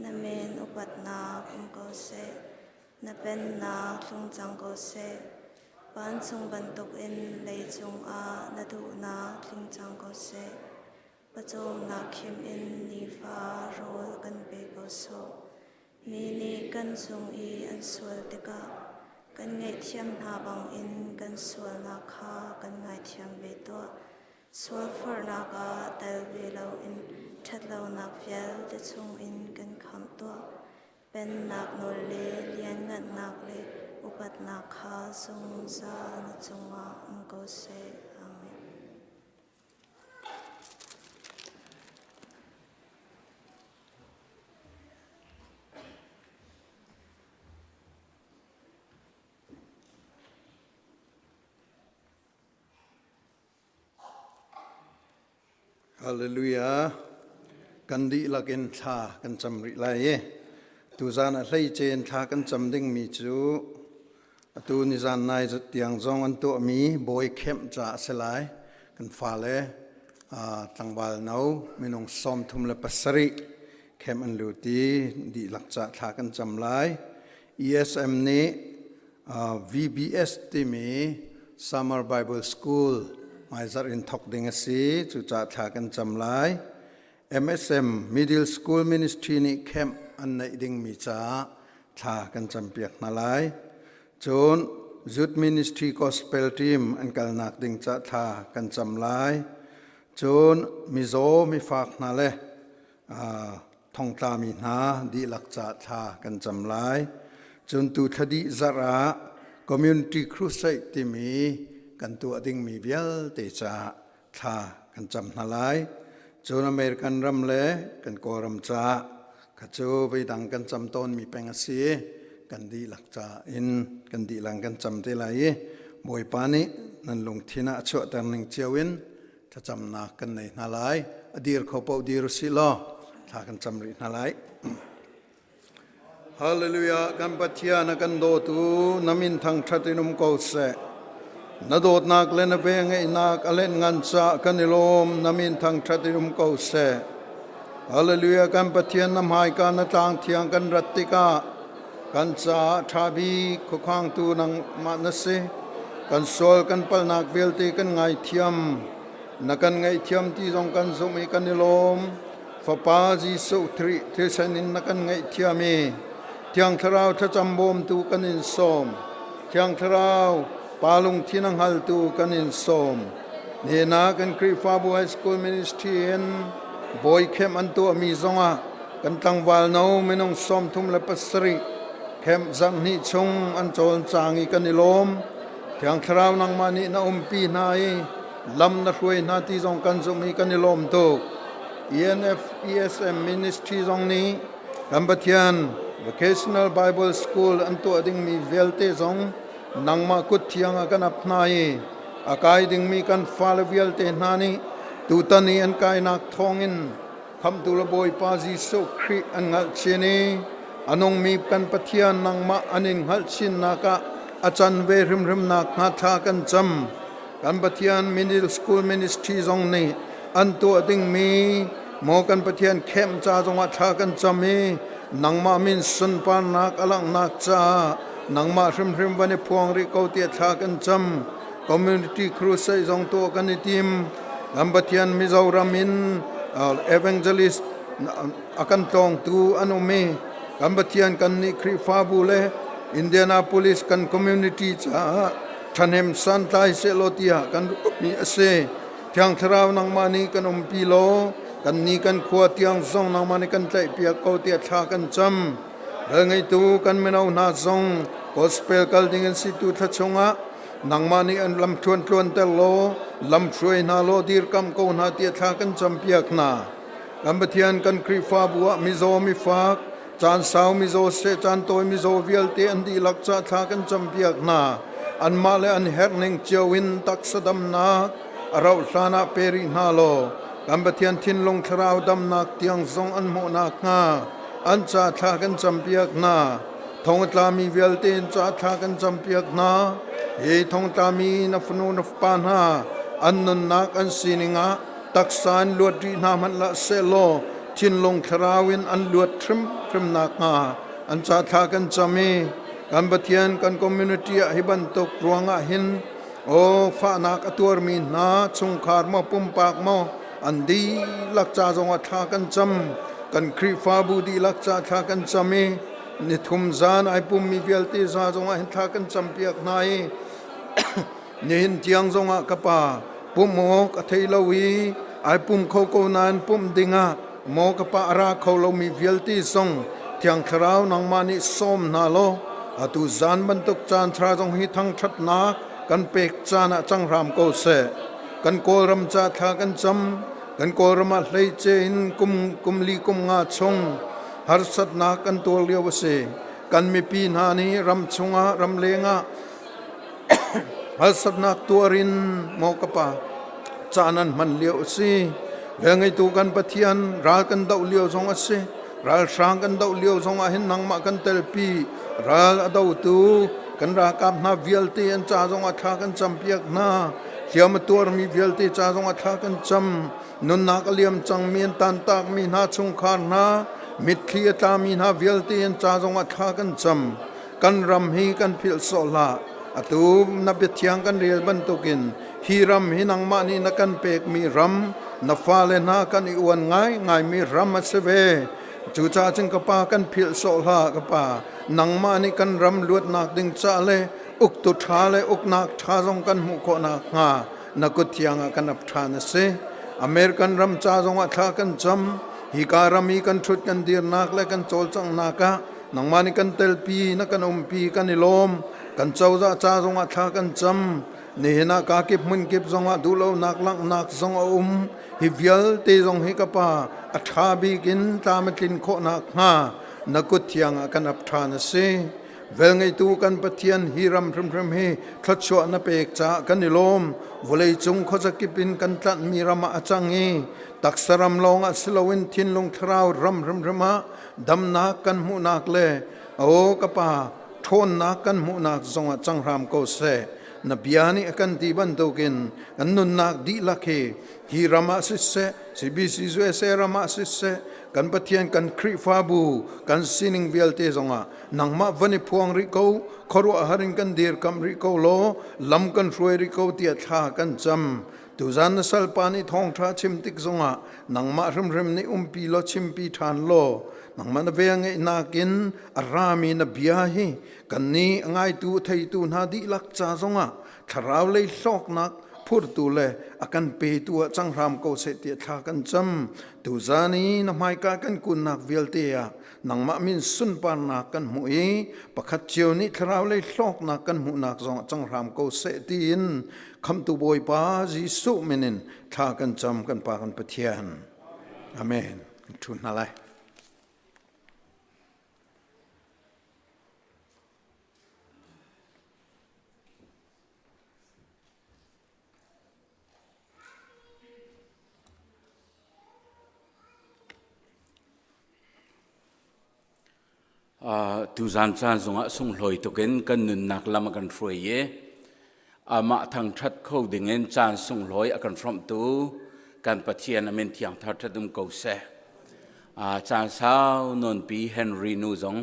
na min upatnak um ko seh. Na pennak tlung cang ko seh. Vancung bantukin leicung ah na duhnak tling cang ko seh. Pawcawmnak khim in nifa rawl kan pe ko sawh. Mi nih kan cung i an sual tikah kan ngaihthiam hna bangin kan sualnak kha kan ngaithiam ve tuah. Sualforhnak ah tel ve loin ṭhatlonak vialte chungin kan khamh tuah. Pennak nawl le lianngannak le upatnak kha zungzal na cungah um ko seh. Amen. Hallelujah. Kan dihlak in thla kan cam rih lai i tuzan a hleice in thla kan cam dingmi cu atu nizan nai tiang zong an tuahmi bawi khemh ca a si lai. Kan fale tlangval no minung 37 khem an lut i dihlak ca thla kan cam lai. ESM nih VBS timi Summer Bible School hmaizarh in thawk ding a si. Cucaah thla kan cam lai. MSM Middle School Ministry nih camp an neih dingmi caah thla kan campiak hna lai. Cun Youth Ministry Gospel Team an kalnak ding caah thla kan cam lai. Cun mizaw mifak hna le thongtlami hna dihlak ca thla kan cam lai. Cun tu thladih zarh ah Community Crusade timi kan tuah dingmi vialte caah thla kan cam hna lai. Cun American ram le kan Kawlram caah kha cu veidang kan cam tawnmi peng a si. Kan dihlak ca in kan dihlak kan cam te lai i Bawipa nih nan lungthin ah a chuahter ning cio in thlacamnak kan nei hna lai. A dir kho paoh dir usih law thla kan cam rih hna lai. Hallelujah kan Pathian a kan dawtu na min thangṭhat in um ko seh. Na dawtnak le na vengeihnak a len ngan ca kan i lawm na min thangṭhat in um ko seh. Hallelujah kan Pathian na hmaika na tlang thiang kan rat tikah kan caah ṭha bik khuakhangtu nangmah na si. Kan sual kan palhnak vialte kan ngaithiam. Na kan ngaihthiam ti zong kan zumh i kan i lawm. Fapa Jesuh Khrih thisen in na kan ngaihthiam i Thiang Thlarau thlacam bawmtu kan in sawm. Thiang Thlarau Pa lungthin a hngaltu kan in sawm. Nena kan Khrihfabu High School Ministry in bawi khem an tuahmi zongah kan tlangval no minung 37 khem zarhhnih chung an cawlcang i kan i lawm. Thiang Thlarau nangmah nih na umpi hna i lam na hruai hna ti zong kan zumh i kan i lawm tuk. ENF ESM Ministry zong nih kan Pathian Vocational Bible School an tuah dingmi vialte zong nangmah kut thiang ah kan ap hna i a kai dingmi kan fale vialte hna nih tutan i an kainak thawngin Khamhtu le Bawipa Jesuh Khrih an hngalh chin i a nungmi kan Pathian nangmah an in hngalh chinnak ah a can ve hrimhrimnak hnga thla kan cam. Kan Pathian Middle School Ministry zong nih an tuah dingmi maw kan Pathian khem ca zongah thla kan cam i nangmah min sunparnak a langhnak caah nangmah hrimhrim van i phuang rih ko tiah thla kan cam. Community Crusade zong tuah kan i tim. Kan Pathian Mizoram in evangelist a kan tlawngtu an um i kan Pathian kan nih Khrihfabu le Indianapolis kan community caah ṭhahnem santlai sehlaw tiah kan ruahmi a si. Thiang Thlarau nangmah nih kan umpi law kan ni kan khua tiang zong nangmah nih kan tlaihpiak ko tiah thla kan cam. Ral ngeitu kan mino hna zong gospel kal ding in situ thla chungah nangmah nih an lam thluan tluanter law lam hruai hna law dirkamh ko hna tiah thla kan campiak hna. Kan Pathian kan Khrihfabu ah mizaw mifak caan sau mizaw seh caan tawi mizaw vialte an dihlak ca thla kan campiak hna. Anmah le an herh ning cio in taksa damnak a rauh hlan ah pe rih hna law kan Pathian thinlung thlarau damnak tiang zong an hmuh nakhnga an ca thla kan campiak hna. Thong a tlami vialte in ca thla kan campiak hna. Hi thong tlami na fanu na fapa hna an nunnak an sining ah taksa in luat rih hna hmanh lah sehlaw thinlung thlarau in an luat hrimhrim nakhnga an ca thla kan cam i. Kan Pathian kan community ah hi bantuk ruangah hin o fahnak a tuarmi hna chungkhar maw pumpak maw an dihlak ca zongah thla kan cam. Kan Khrihfabu dihlak ca thla kan cam i nithum zan ai pummi vialte za zongah hin thla kan campiak hna i nihin tiang zongah ka pa pumh awk a thei lo i ai pum kho ko nain pumh dingah maw ka pa a ra kho lomi vialte zong Thiang Thlarau nangmah nih sawm hna law atu zan bantuk caan ṭha zong hi thangṭhatnak kan pek caan ah cang hram ko seh. Kan Kawlram ca thla kan cam, kan Kawlram ah hleice in kum kum li kum nga chung harsatnak kan tuar lio a si. Kan mipi hna nih ram chungah ram lengah harsatnak tuar in maw ka pa caan an hman lio a si. Velngeitu kan Pathian ral kan doh lio zong a si. Ralhrang kan doh lio zong ah hin nangmah kan telpi. Ral a dotu kan ralkap hna vialte an ca zong ah thla kan campiak hna. Hliam a tuarmi vialte ca zong ah thla kan cam. Nunnak a liam cangmi an tantakmi hna chungkhar hna, mitthli a tlami hna vialte an ca zong ah thla kan cam. Kan ram hi kan philh sawh hlah. Atu na biathiang kan rel bantukin hi ram hi nangmah nih na kan pekmi ram, na fale hna kan i uan ngaingaimi ram a si ve. Cucaah cun ka pa kan philh sawh hlah ka pa. Nangmah nih kan ram luatnak ding ca le uktu ṭha le uknak ṭha zong kan hmuh khawh nakhnga na kut thiang ah kan ap ṭhan a si. American ram ca zongah thla kan cam. Hika ram i kan ṭhut kan dirnak le kan cawlcanghnak ah nangmah nih kan telpi na kan umpi kan i lawm. Kan cozah ca zongah thla kan cam. Nihin ah kakip hmunkip zongah duhlonak langhnak zong a um. Hi vialte zong hi ka pa a ṭha bik in tlam a tlin khawh nakhnga na kut thiang ah kan ap ṭhan a si. Velngeitu kan Pathian hi ram hrimhrim hi thluachuah na pek caah kan i lawm. Vawleicung khuazakip in kan tlanhmi ram ah a cang i taksa ram lawng ah si loin thinlung thlarau ram hrimhrim ah damnak kan hmuhnak le aw ka pa ṭhawnnak kan hmuhnak zongah cang hram ko seh. Na bia nih a kan ti bantukin kan nunnak dihlak hi hi ram ah siseh, CBC USA ram ah siseh, kan Pathian kan Khrihfabu kan sining vialte zongah nangmah van i phuang rih ko khuaruahhar in kan dirkamh rih ko law lam kan hruai rih ko tiah thla kan cam tuzan na salpa nih thawngṭha chim tik zongah nangmah hrimhrim nih umpi law chimpi ṭhan law nangmah na vel ngeihnak in a rami na bia hi kannih a ngaitu theitu hna dihlak ca zongah thlarau lei hlawknak phurtu le a kan petu ah cang hram ko seh tiah thla kan cam tuzan i na hmaika kan kunnak vialte ah nangmah min sunparnak kan hmuh i pakhat cio nih thlarau lei hlawknak kan hmuhnak zong cang hram ko seh tiin khamtu Bawipa Jesuh min in thla kan cam kan pa kan Pathian amen thu hna lai Tuzan caan zongah sunglawi tukin kan nunnak lam a kan hruai i amah thangṭhat kho dingin caan sunglawi a kan hrawmhtu kan Pathian a min thiang thar ṭhat um ko seh. Caan sau nawnpi Henry nu zong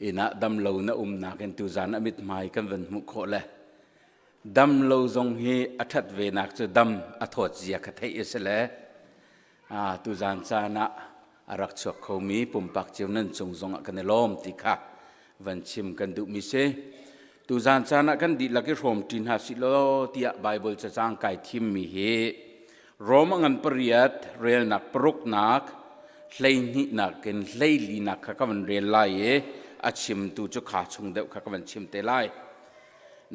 inn ah damlo na umnak in tuzan a mithmai kan van hmuh khawh le damlo zong hi a ṭhat ve nak cu dam a thawt zia kha theih a si le tuzan caan ah a rak chuak khomi pumpak cio nan cung zong ah kan i lawm ti kha van chim kan duhmi si. Tuzan caan ah kan dihlak i hrawm ṭi hna sih law tiah Baibal cacang kai thimmi hi Rom a ngan pariat relnak paruknak hleihnihnak in hleilinak kha ka van rel lai i a chimtu cu kha chung deuh kha ka van chim te lai.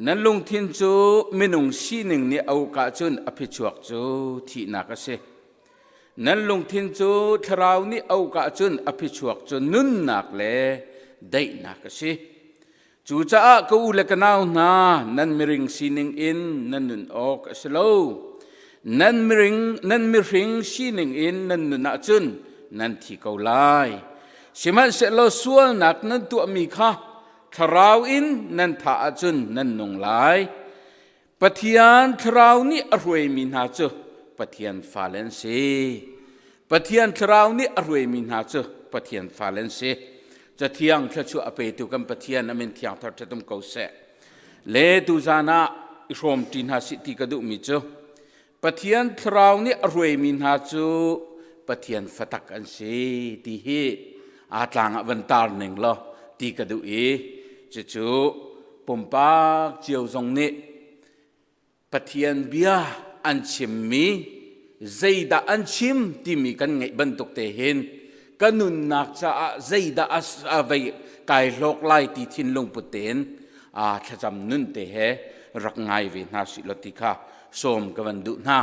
Nan lungthin cu minung sining nih a uk ahcun a phichuak cu thihnak a si. Nan lungthin cu thlarau nih a uk ahcun a phichuak cu nunnak le daihnak a si. Cucaah ka u le ka nau hna, nan miring sining in nan nun awk a si lo. Nan miring, nan mihring sining in nan nun ahcun nan thi ko lai. Sihmanhsehlaw sualnak nan tuahmi kha thlarau in nan thah ahcun nan nung lai. Pathian thlarau nih a hruaimi hna cu Pathian fale an si. Pathian thlarau nih a hruaimi hna cu Pathian fale an si. Cathiang thluachuah a petu kan Pathian a min thiang thar ṭhatum ko seh. Le tuzan ah i hrawm ṭi hna sih ti ka duhmi cu Pathian thlarau nih a hruaimi hna cu Pathian fatak an si ti hi aa tlang ah van tar ning law ti ka duh i cucu pumpak cio zong nih Pathian bia an chimmi zeidah an chim timi kan ngeih bantuk te hin ka nunnak caah zeidah a vei kai hlawk lai ti thinlung put tein aa thlacam nun te he rak ngai ve hna sih law ti kha sawm ka van duh hna.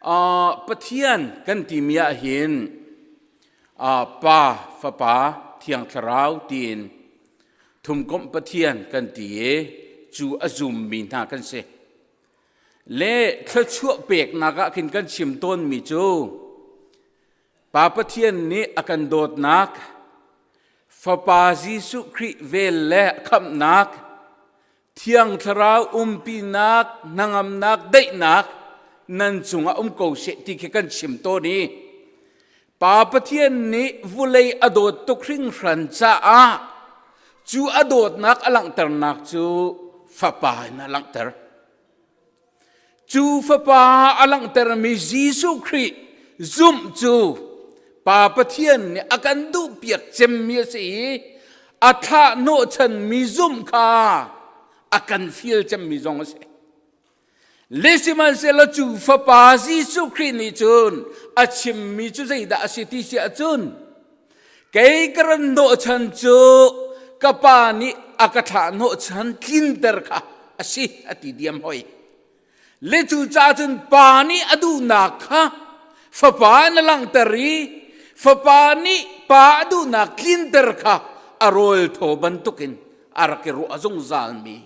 Uh, Pathian kan timi ah hin uh, Pa, Fapa, Thiang Thlarau tiin thumkomh Pathian kan ti i cu a zummi hna kan si. Le thluachuah peknak ah khin kan chim tawnmi cu Pa Pathian nih a kan dawtnak, Fapa Jesuh Khrih vel le khamhnak, Thiang Thlarau umpinak, hnangamnak, daihnak nan cungah um ko seh ti khi kan chim tawn i Pa Pathian nih vulei a dawt tuk hringhran caah cu a dawtnak a langhternak cu Fapa in a langhter. Cu Fapa a langhtermi Jesuh Khrih zumh cu Pa Pathian nih a kan duhpiak cemmi a si i a thlah hnawhchanmi zumh kha a kan fial cemmi zong a si. Le sihmanhsehlaw cu Fapa Jesuh Khrih nih cun a chimmi cu zeidah a si ti si ahcun kei ka ran hnawhchan cu ka Pa nih a ka thlah hnawhchan tlinter kha a si a ti diam hoi. Le cu ca cun Pa nih a duhnak kha Fapa in a langhter i Fapa nih Pa a duhnak tlinter kha a rawl thaw bantukin a rak i ruah zungzalmi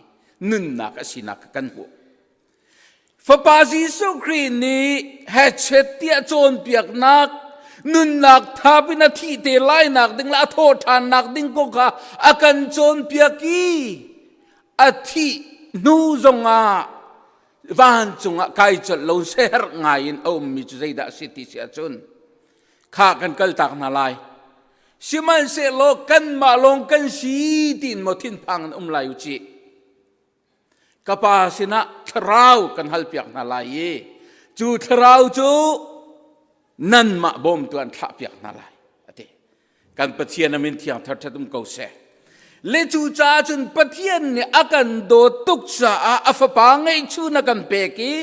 nunnak a sinak kha kan hmuh. Fapa Jesuh Khrih nih hechet tiah cawnpiaknak nunnak thap in a thih te lainak ding le a thawh ṭhannak ding kong kha a kan cawnpiak i a thih hnu zongah vancung ah kai colh lo seher ngai in a ummi cu zeidah a si ti si ahcun kha kan kaltak hna lai sihmanhsehlaw kanmah lawng kan si tiin maw thinphang in um lai u cih Ka pa sinah thlarau kan halpiak hna lai i cu thlarau cu nanmah bawmtu an thlahpiak hna lai a ti. Kan Pathian a min thiang thar um ko seh. Le cu caah cun Pathian nih a kan dawt tuk caah a fapa ngeihchun a kan pek i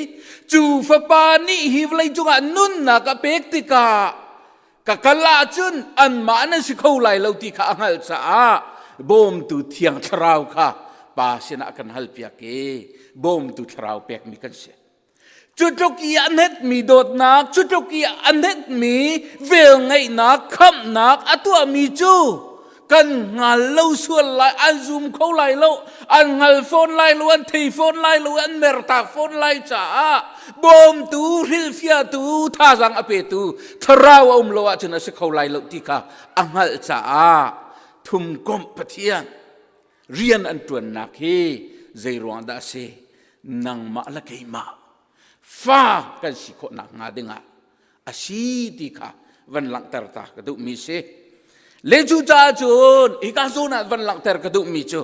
cu fapa nih hi vawlei cungah nunnak a pek tikah ka kal ahcun anmah nan si kho lai lo ti kha a hngalh caah bawmtu thiang thlarau kha pa sinah kan halpiak i bawmtu thlarau pekmi kan si cu tluk i a hnetmi dawtnak cu tluk i a hnetmi velngeihnak khamhnak a tuahmi cu kan hngal lo sual lai an zum kho lai lo an hngal fawn lai lo an thei fawn lai lo an mertak fawn lai caah bawmtu hrilhfiahtu thazaang a petu thlarau a um lo ahcun a si kho lai lo ti kha a hngalh caah thumkomh Pathian rian an ṭuannak hi zei ruang dah a si nangmah le keimah fa kan si khawh nakhnga dingah a si ti kha van langhter ta ka duhmi si le cu caah cun hika zawn ah van langhter ka duhmi cu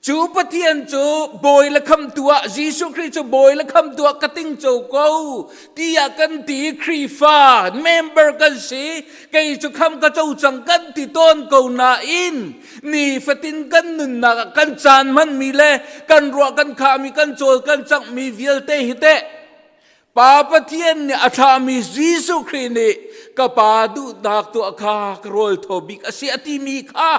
cu Pathian cu bawi le khamtu ah Jesuh Khrih cu bawi le khamtu ah ka tingco ko tiah kan ti Khrihfa member kan si kei cu kham ka co cang kan ti tawn ko nain nifatin kan nunnak ah kan caan hmanmi le kan ruah kan khahmi kan cawl kan canghmi vialte hi teh Pa Pathian nih a thlahmi Jesuh Khrih nih ka Pa duhnak tuah kha ka rawl thaw bik a si a timi kha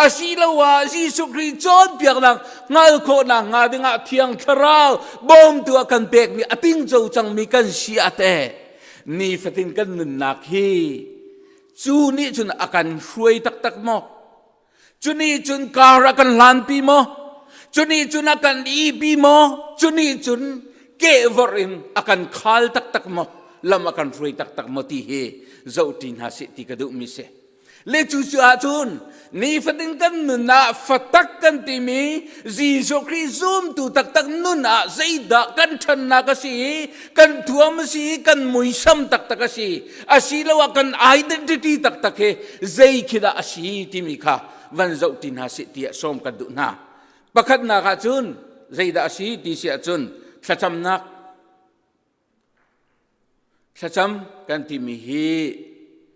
asiloah Jesuh Khrih cawnpiaknak hngal khawhnak hnga dingah Thiang Thlarau bawmtu a kan pekmi a tingco cangmi kan si a te nifatin kan nunnak hi cu nih cun a kan hruai taktak maw Cu nih cun kar a kan hlanpi maw? Cu nih cun a kan ihpi maw? Cu nih cun kehvorh in a kan khal taktak maw? Lam a kan hruai taktak maw ti hi zohṭi hna sih ti ka duhmi si. Le cu cu ahcun nifatin kan nun ah fatak kan timi Jesuh Khrih zumtu taktak nun ah zeidah kan ṭhannak a si i kan thuam a si i kan muisam taktak a si asiloah kan identity taktak hi zei khi dah a si timi kha van zoh ti hna sih tiah sawm kan duh hna. Pakhatnak ahcun zeidah a si ti si ahcun thlacamnak Thlacam kan timi hi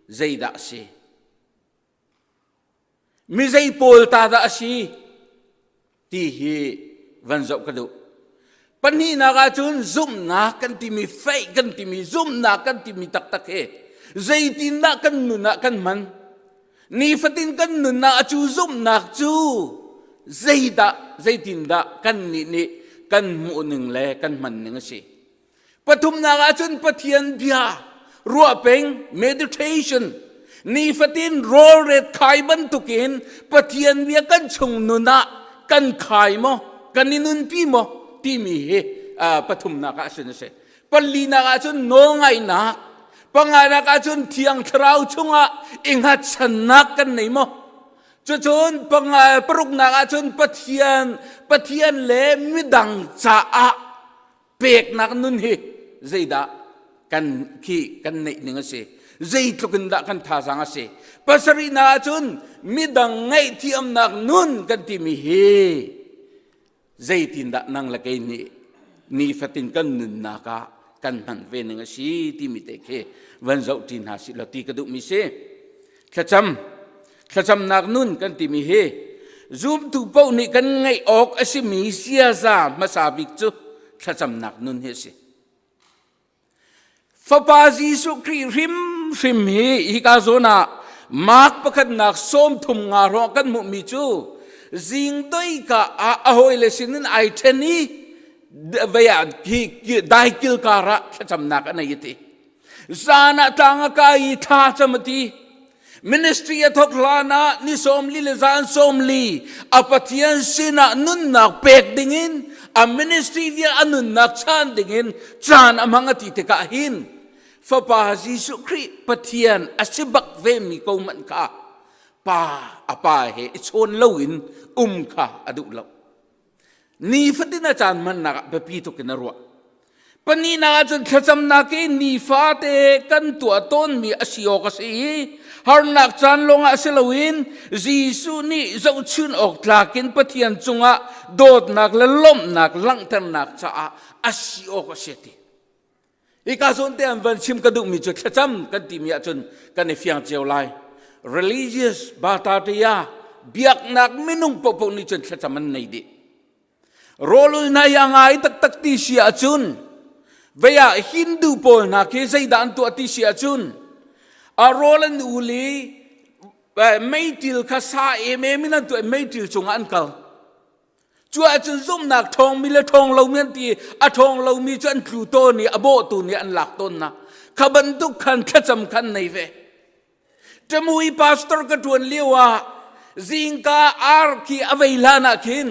zeidah a si? Mi zei pawl ta dah a si? Ti hi van zoh ka duh. Pahnihnak ahcun zumhnak kan timi, faith kan timi, zumhnak kan timi taktak hi zeitindah kan nun ah kan hman? Nifatin kan nun ah cu zumhnak cu zeidah, zeitindah kannih nih kan hmuhning le kan hmanning a si? Pathumnak ahcun Pathian bia ruah peng meditation nifatin rawlret khai bantukin Pathian bia kan chung nun ah kan khai maw kan i nunpi maw timi hi pathumnak ah sin a si. Palinak ahcun nawlngaihnak panganak ahcun Thiang Thlarau chungah i hngatchannak kan nei maw Cucun paruknak ahcun Pathian Pathian le midang caah peknak nun hi zeidah kan khi kan neih ning a si zeitluk in dah kan thazaang a si pasarihnak ahcun midang ngaihthiamnak nun kan timi hi zeitindah nang le kei nih nifatin kan nunnak ah kan hman ve ning a si timi te khi van zoh ṭi hna sih law ti ka duhmi si thlacam thlacamnak nun kan timi hi zumtu paoh nih kan ngeih awk a simi ziaza hmasa bik cu thlacamnak nun hi a si fapa Jesuh Khrih hrimhrim hi hika zawn ah Mark pakhatnak 33 hrawng kan hmuhmi cu zingdoi ka ah a hawile sinin ai ṭhen i vei ah hi daikil kar ah thlacamnak a nei a ti Zan ah tlang a kai i thla cam a ti. Ministry a thawk hlan ah ni 40 le zan 40 a Pathian sinah nunnak pek dingin a ministry vial a nunnak chan dingin caan a hmang a ti tikah hin Fapa Jesuh Khrih Pathian a si bak ve mi ko manh kha pa a pa he i chawn loin um kha a duh lo. Nifatin a caan hmannak ah biapi tuk in a ruah. Pahnihnak ahcun thlacamnak i nifate kan tuah tawnmi a si awk a si i harnak caan lawngah si loin Jesuh nih zohchun awk tlak in Pathian cungah dawtnak le lawmhnak langhternak caah a si awk a si ti. Hika zawn te an van chim ka duhmi cu thlacam kan timi ahcun kan i fiang cio lai. Religious batatia biaknak minung paohpaoh nih cun thlacam an nei dih. Rawlul hna hi a ngai taktak ti si ahcun vei ah Hindu pawl hna khi zeidah an tuah ti si ahcun a rawl an ul i meitil kha sa emem in an tuah meitil cungah an kal. Cu ahcun zumhnak ṭhawngmi le ṭhawng lomi an ti a ṭhawng lomi cu an tlu tawn i a bawhtu nih an lak tawn na kha bantuk khan thlacam khan nei ve Ṭamui pastor ka ṭuan lio ah zingka ar khi a vei hlan ah khin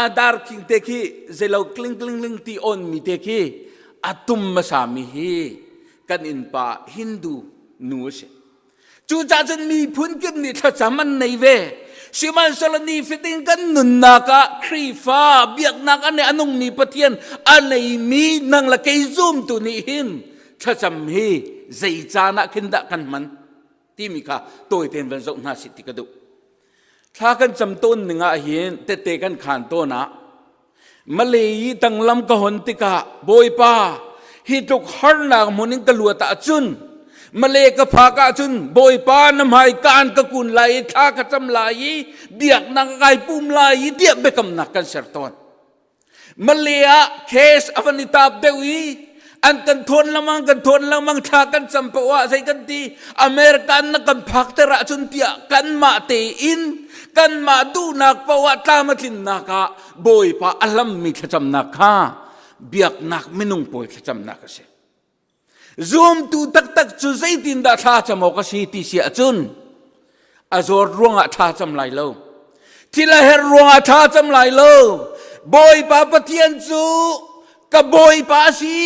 a dar king te khi zeilo kling kling ling ti on mi te khi a tum hmasa mi hi kan innpa Hindu nu a si Cucaah cun miphun kip nih thlacam an nei ve. Sihmanhsehlaw nifatin kan nunnak ah Khrihfa biaknak a a nungmi Pathian a neimi nang le kei zumtu nih hin thlacam hi zei caan ah khin dah kan hman timi kha tawi tein van zoh hna sih ti ka duh. Thla kan cam tawn ning ah hin tette kan khaan tawn ah Malay i tanglam ka hon tikah Bawipa hi tluk harnak hmun in ka luat ahcun Malay ka phak ahcun Bawipa na hmai kaan ka kun lai i thla ka cam lai i biaknak ka kai pum lai i tiah biakamnak kan ser tawn. Malay ah case a van i tap deuh i an kan thawn lengmang kan thawn lengmang thla kan cam paoh ah zei kan ti American na kan phakter ahcun tiah kanmah tein kanmah duhnak paoh ah tlam a tlinnak ah Bawipa a hlammi thlacamnak kha biaknak minung pawl thlacamnak a si zumtu taktak cu zeitindah thla cam awk a si ti si ahcun a zawt ruangah thla cam lai lo thil a herh ruangah thla cam lai lo bawipa pathian cu ka bawipa a si.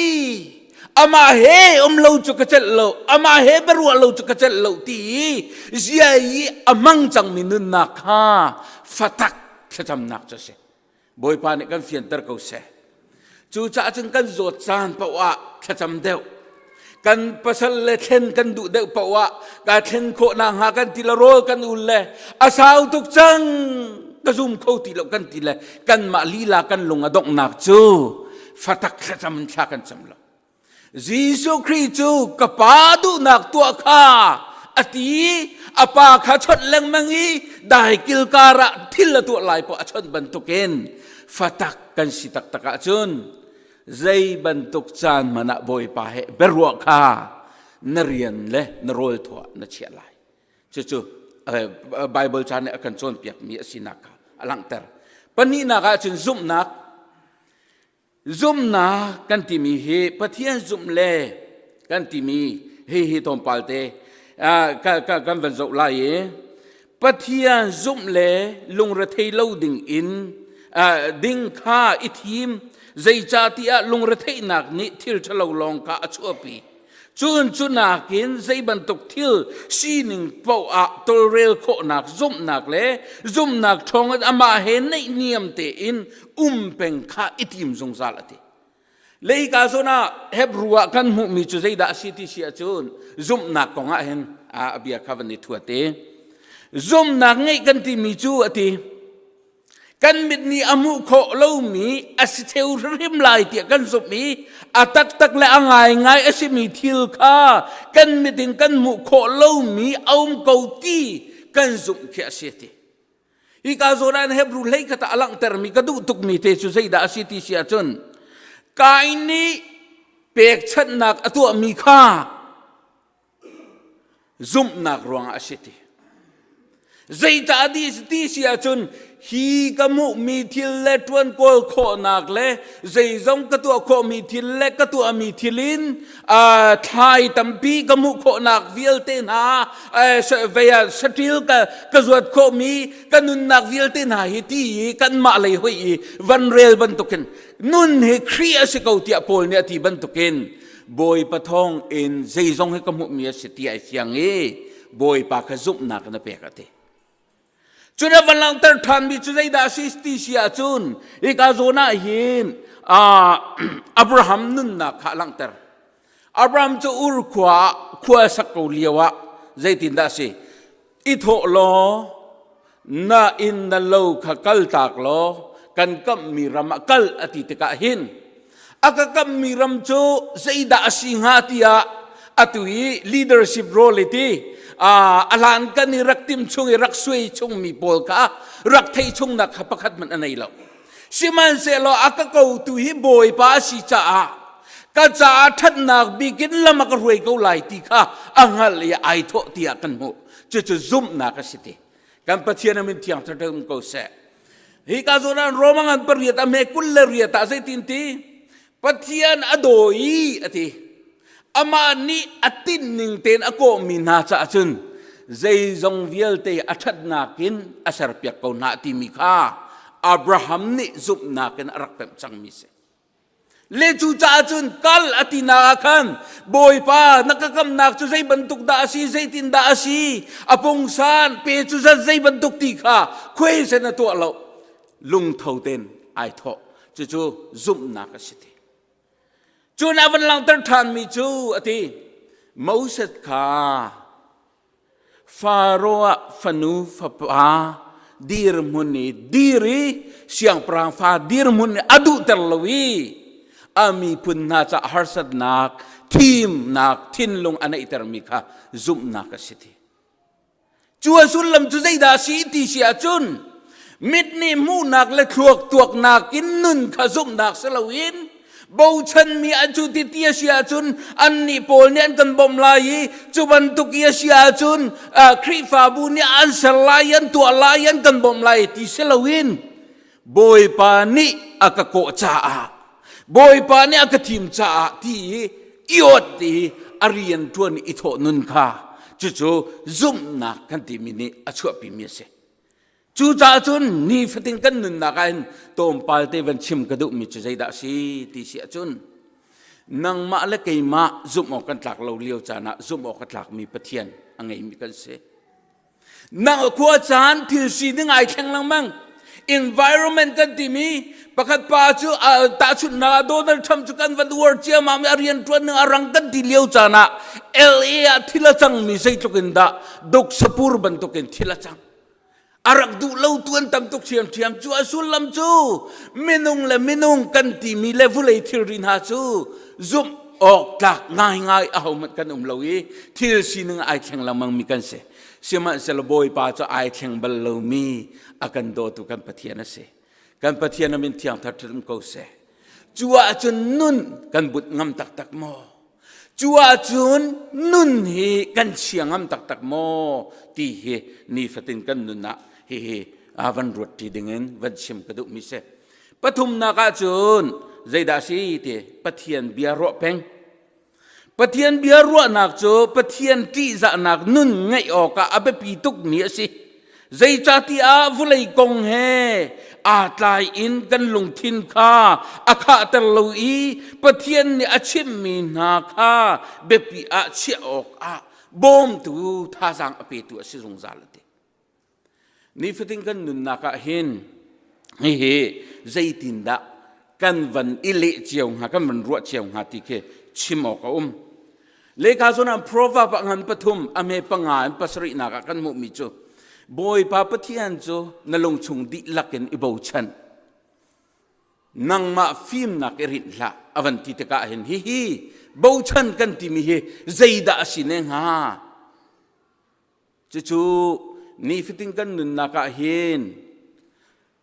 Amah he um lo cu ka celh lo, amah he biaruah lo cu ka celh lo ti i zia i a hmang cangmi nunnak kha fatak thlacamnak cu a si. Bawipa nih kan fianter ko seh. Cucaah cun kan zawt caan paoh ah thlacam deuh. Kan pasal le thlen kan duh deuh paoh ah ka thlen khawh nakhnga kan ti le rawl kan ul le a sau tuk cang ka zum kho ti lo kan ti le kanmah lila kan lung a donghnak cu fatak thlacam in thla kan cam lo. Jesuh Khrih cu ka pa duhnak tuah kha a ti i a pa kha chawnh lengmang i dai kilkar ah thil a tuah lai poah a chawnh bantukin fatak kan si taktak ahcun zei bantuk caan hmanh ah Bawipa he biaruah kha na rian le na rawl thaw ah na chiah lai. Cucu Bible ca nih a kan cawnpiakmi a sinak kha a langhter. Pahnihnak ahcun zumhnak Zumhnak kan timi hi Pathian zumh le kan timi hi hi tlawmpal te kan van zoh lai i Pathian zumh le lungrethei lo ding in ding kha i thim zeicahtiah lungretheihnak nih thil ṭhalo lawng kha a chuahpi. Cun cu nakin zei bantuk thil sining paoh ah tawlrel khawhnak zumhnak le zumhnak ṭhawng in amah he naihniam tein um peng kha i tim zungzal a ti. Leika zawn ah Hebrew ah kan hmuhmi cu zeidah a si ti si ahcun zumhnak kong ah hin a bia kha van i thuat i zumhnak ngeih kan timi cu a ti. Kan mit nih a hmuh khawh lomi a si theu hrimhrim lai tiah kan zumh i a taktak le a ngaingai a simi thil kha kan mit in kan hmuh khawh lomi a um ko ti kan zumh khi a si ti. Hika zawn ah Hebrew hlei khat ah a langhtermi ka duh tukmi te cu zeidah a si ti si ahcun Kain nih pekchanhnak a tuahmi kha zumhnak ruangah a si ti. Zeicah ti ti si ahcun hi ka hmuhmi thil le ṭuan kawl khawhnak le zeizong ka tuah khawhmi thil le ka tuahmi thil in thlai tampi ka hmuh khawhnak vialte hna vei ah saṭil ka, ka zuat khawhmi ka nunnak vialte hna hi ti i kanmah lei hoi i van rel bantukin nun hi Khrih a si ko tiah Paul nih a ti bantukin Bawipa thawng in zeizong hi ka hmuhmi a si ti ai fiang i Bawipa kha zumhnak in a pek a ti. Cun a van langhter ṭhanmi cu zeidah a si ti si ahcun hika zawn ah hin Abraham nunnak kha a langhter. Abraham cu Ur khua ah khua sak ko lio ah zeitindah a si? I thawh law na inn na lo kha kaltak law kan kamhmi ram ah kal a ti tikah hin a ka kamhmi ram cu zeidah a si hnga tiah atu i leadership role i ti a hlan kan i rak tim chung i rak suai chungmi pawl kha rak theih chungnak kha pakhat hmanh a nei lo sihmanhsehlaw a ka kotu hi bawipa a si caah ka caah ṭhatnak bik in lam a ka hruai ko lai ti kha a hngalh i ai thawh tiah kan hmuh cucu zumhnak a si ti kan Pathian a min thiang thar um ko seh hi ka zawn ah Roma ngan pariat a me kul le riat ah zeitin ti Pathian a dawi a ti amah nih a tinh ning tein a kawhmi hna caah cun zeizong vialte a ṭhatnak in a serpiak ko hna timi kha Abraham nih zumhnak in a rak pemh cangmi si. Le cu caah cun kal a tinak ah khan Bawipa na ka kamnak cu zei bantuk dah a si zeitin dah a si a pungsan pe cu zat zei bantuk ti kha khuai sen a tuah lo lungtho ten ai thawh cucu zumhnak a si ti. Cun a van langhter ṭhanmi cu a ti Moses kha Faro ah fanu fapa dirhmun i dir i siangpahrang fa dirhmun i a duhter lo i a miphun hna ca harsatnak thimnak thinlung a neihtermi kha zumhnak a si ti. Cu a sullam cu zeidah a si ti si ahcun mit nih hmuhnak le thluak tuaknak in nun kha zumhnak si loin bochanmi an cu ti ti a si ahcun annih pawl nih an kan bawmh lai i cu bantuk i a si ahcun Khrihfabu nih an ser lai an tuah lai an kan bawmh lai ti si loin Bawipa nih a ka kawh caah Bawipa nih a ka thim caah ti i i ot i a rian ṭuan i thawh nun kha cucu zumhnak kan timi nih a chuahpimi a si. Cucaah cun nifatin kan nunnak ah hin tlawmpal te van chim ka duhmi cu zeidah a si ti si ahcun. Nangmah le keimah zumh awk kan tlak lo lio caan ah zumh awk a tlakmi Pathian a ngeimi kan si. Nang khua caan thil sining ai thleng lengmang. Environment kan timi pakhat pa cu tahchunhnak ah Donald Trump cu kan van uar ciammam i a rian ṭuan ning a rang kan ti lio caan ah LA ah thil a cangmi zeitluk in dah duksapur bantukin thil a cang. A rak duh lo tu an tam tuk ṭhiamṭhiam. Cu a sullam cu minung le minung kan timi le vulei thilri hna cu zumh awk tlak ngaingai ahohmanh kan um lo i thil sining ai thleng lengmang mi kan si. Sihmanhsehlaw Bawipa cu ai thleng bal lomi a kan dawtu kan Pathian a si. Kan Pathian a min thiang thar ṭhat um ko seh. Cu ahcun nun kan but ngam taktak maw? Cu ahcun nun hi kan chia ngam taktak maw ti hi nifatin kan nun ah hihi van ruat ṭi dingin van chim ka duhmi si. Pathumnak ahcun zeidah si ti Pathian bia ruah peng. Pathian bia ruahnak cu Pathian ṭihzahnak nun ngeih awkah a biapi tukmi a si. Zeicahtiah vawlei kong he aa tlai in kan lungthin kha a khahter lo i Pathian nih a chimhmi hna kha biapi ah chiah awkah bawmtu thazaang a petu a si zungzal a ti. Nifatin kan nunnak ah hin hihi zeitindah kan van i leh cio hnga kan van ruah cio hnga ti khi chim awk a um. Lehkha zawn ah proverb ah ngan pathum a me panga in pasarihnak ah kan hmuhmi cu Bawipa Pathian cu na lungchung dihlak in i bochan. Nangmah fimnak i rinh hlah a van ti tikah hin hihi bochan kan timi hi zeidah a si ne hnga? Cucu nifatin kan nunnak ah hin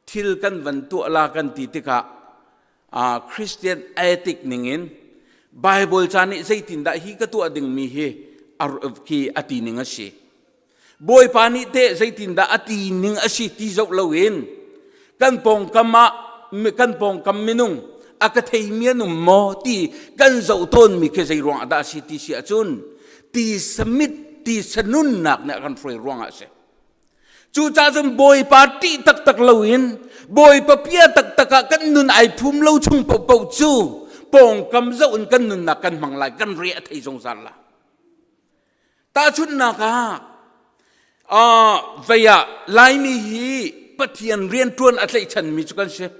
thil kan van tuah la kan ti tikah uh, Christian ethic ningin Bible ca nih zeitindah hi ka tuah dingmi hi khi a ti ning a si. Bawipa nih teh zeitindah a ti ning a si ti zoh loin kan pawngkam ah kan pawngkam minung a ka theimi an um maw ti kan zoh tawnmi khi zei ruangah dah a si ti si ahcun ti samit ti sanunnak nih a kan hruai ruangah a si. Cucaah cun Bawipa ṭih taktak loin Bawipa pia taktak ah kan nun ai phum lo chung paohpaoh cu pawngkam zoh in kan nunnak kan hmang lai kan re a thei zungzal la. Tahchunhnak ah vei ah Laimi hi Pathian rianṭuan a tlaihchanmi cu kan si.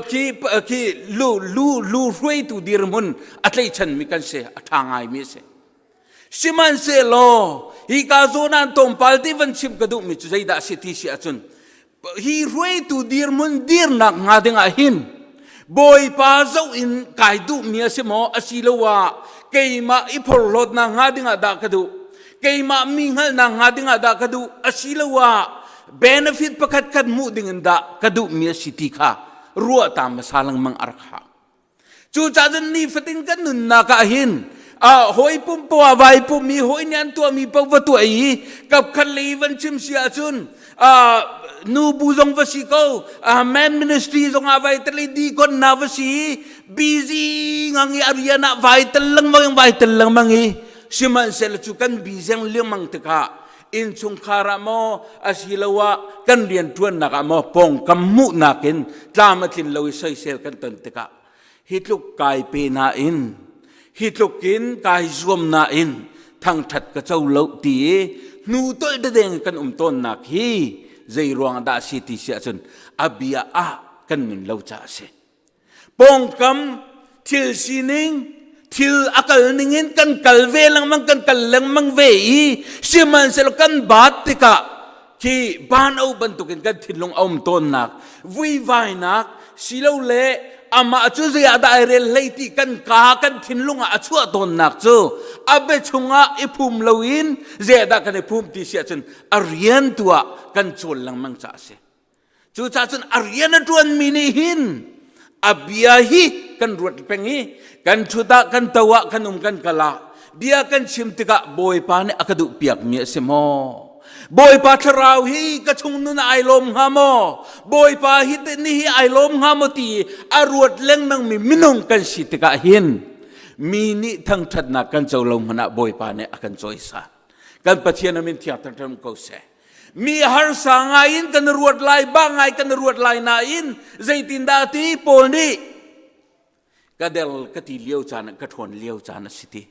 Khi khi lu lu lu hruaitu dirhmun a tlaihchanmi kan si a ṭha ngaimi a si. Sihmanhsehlaw hika zawn ah tlawmpal te van chim ka duhmi cu zeidah a si ti si ahcun hi hruaitu dirhmun dirnak hnga ding ah hin Bawipa zoh in kai duhmi a si maw asiloah keimah i phorhlawtnak hnga ding ah dah ka duh keimah mi hngalhnak hnga ding ah dah ka duh asiloah benefit pakhat khat hmuh ding in dah ka duhmi a si ti kha ruah ta hmasa lengmang a rak hau. Cucaah cun nifatin kan nunnak ah hin hawi pum poah vai pum i hawi nih an tuahmi paoh va tuah i kapkhat lei van chim si ahcun nu bu zong va si ko man ministry zong ah vai tel i deacon na va si busy ngang i a rian ah vai tel lengmang vai tel lengmang i sihmanhsehlaw cu kan busy lengmang tikah innchungkhar ah maw asiloah kan rianṭuannak ah maw pawngkam hmuhnak in tlam a tlin lo i soisel kan ton tikah hi tluk kai pe nain hi tluk in kai zuam nain thangṭhat ka co lo ti i hnu tolh dedeng kan um tawnnak hi zei ruang dah si ti si ahcun a bia ah kan nun lo caah a si. Pawngkam thil sining thil a kal ning in kan kal ve lengmang kan kal lengmang ve i sihmanhsehlaw kan baat tikah khi ban o bantukin kan thinlung a um tawnnak vuivainak silole amah cu zei ah dah ai rel hlei ti kan ka kan thinlung ah a chuah tawnnak cu a bia chungah i phum loin zei ah dah kan i phum ti si ahcun a rian tu ah kan cawl lengmang caah a si. Cucaah cun a rian a ṭuanmi nih hin a bia hi kan ruat peng i kan ṭhut ah kan to ah kan um kan kal ah bia kan chim tikah Bawipa nih a ka duhpiakmi a si maw? Bawipa thlarau hi ka chung nun ai lawm hnga maw? Bawipa hi ni hi ai lawm hnga maw ti a ruat lengmangmi minung kan si tikah hin mi nih thangṭhatnak kan co lo hmanh ah Bawipa nih a kan cawisan. Kan Pathian a min thiang thangṭhat ko seh. Mi harsa ngai in kan ruat lai, ba ngai kan ruat lai nain zeitindah ti Paul nih. Ka der ka ti lio caan ka ṭhawn lio caan a si ti.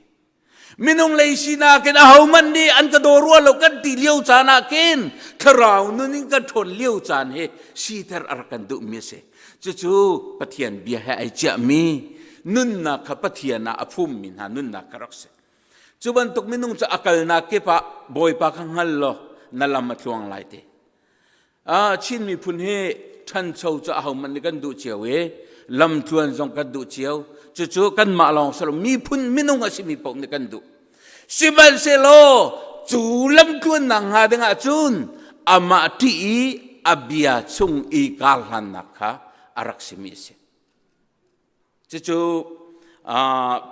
Minung lei sinak in ahohmanh nih an ka daw rua lo kan ti lio caan ah khin thlarau nun in kan ṭhawn lio caan hi siter a rak kan duhmi a si. Cucu Pathian bia he ai ciahmi nunnak kha Pathian ah a phummi hna nunnak kha rak si. Cu bantuk minung cu a kalnak kip ah Bawipa kha hngal law na lam a tluang lai ti. Ah, Chin miphun hi ṭhancho cu ahohmanh nih kan duh cio i lamtluan zong kan duh cio. Cucu kanmah lawng si lo miphun minung a simi paoh nih kan duh. Sihmanhsehlaw cu lamtluannak hnga ding ahcun amah ṭih i a bia chung i karhlannak kha a rak simi a si. Cucu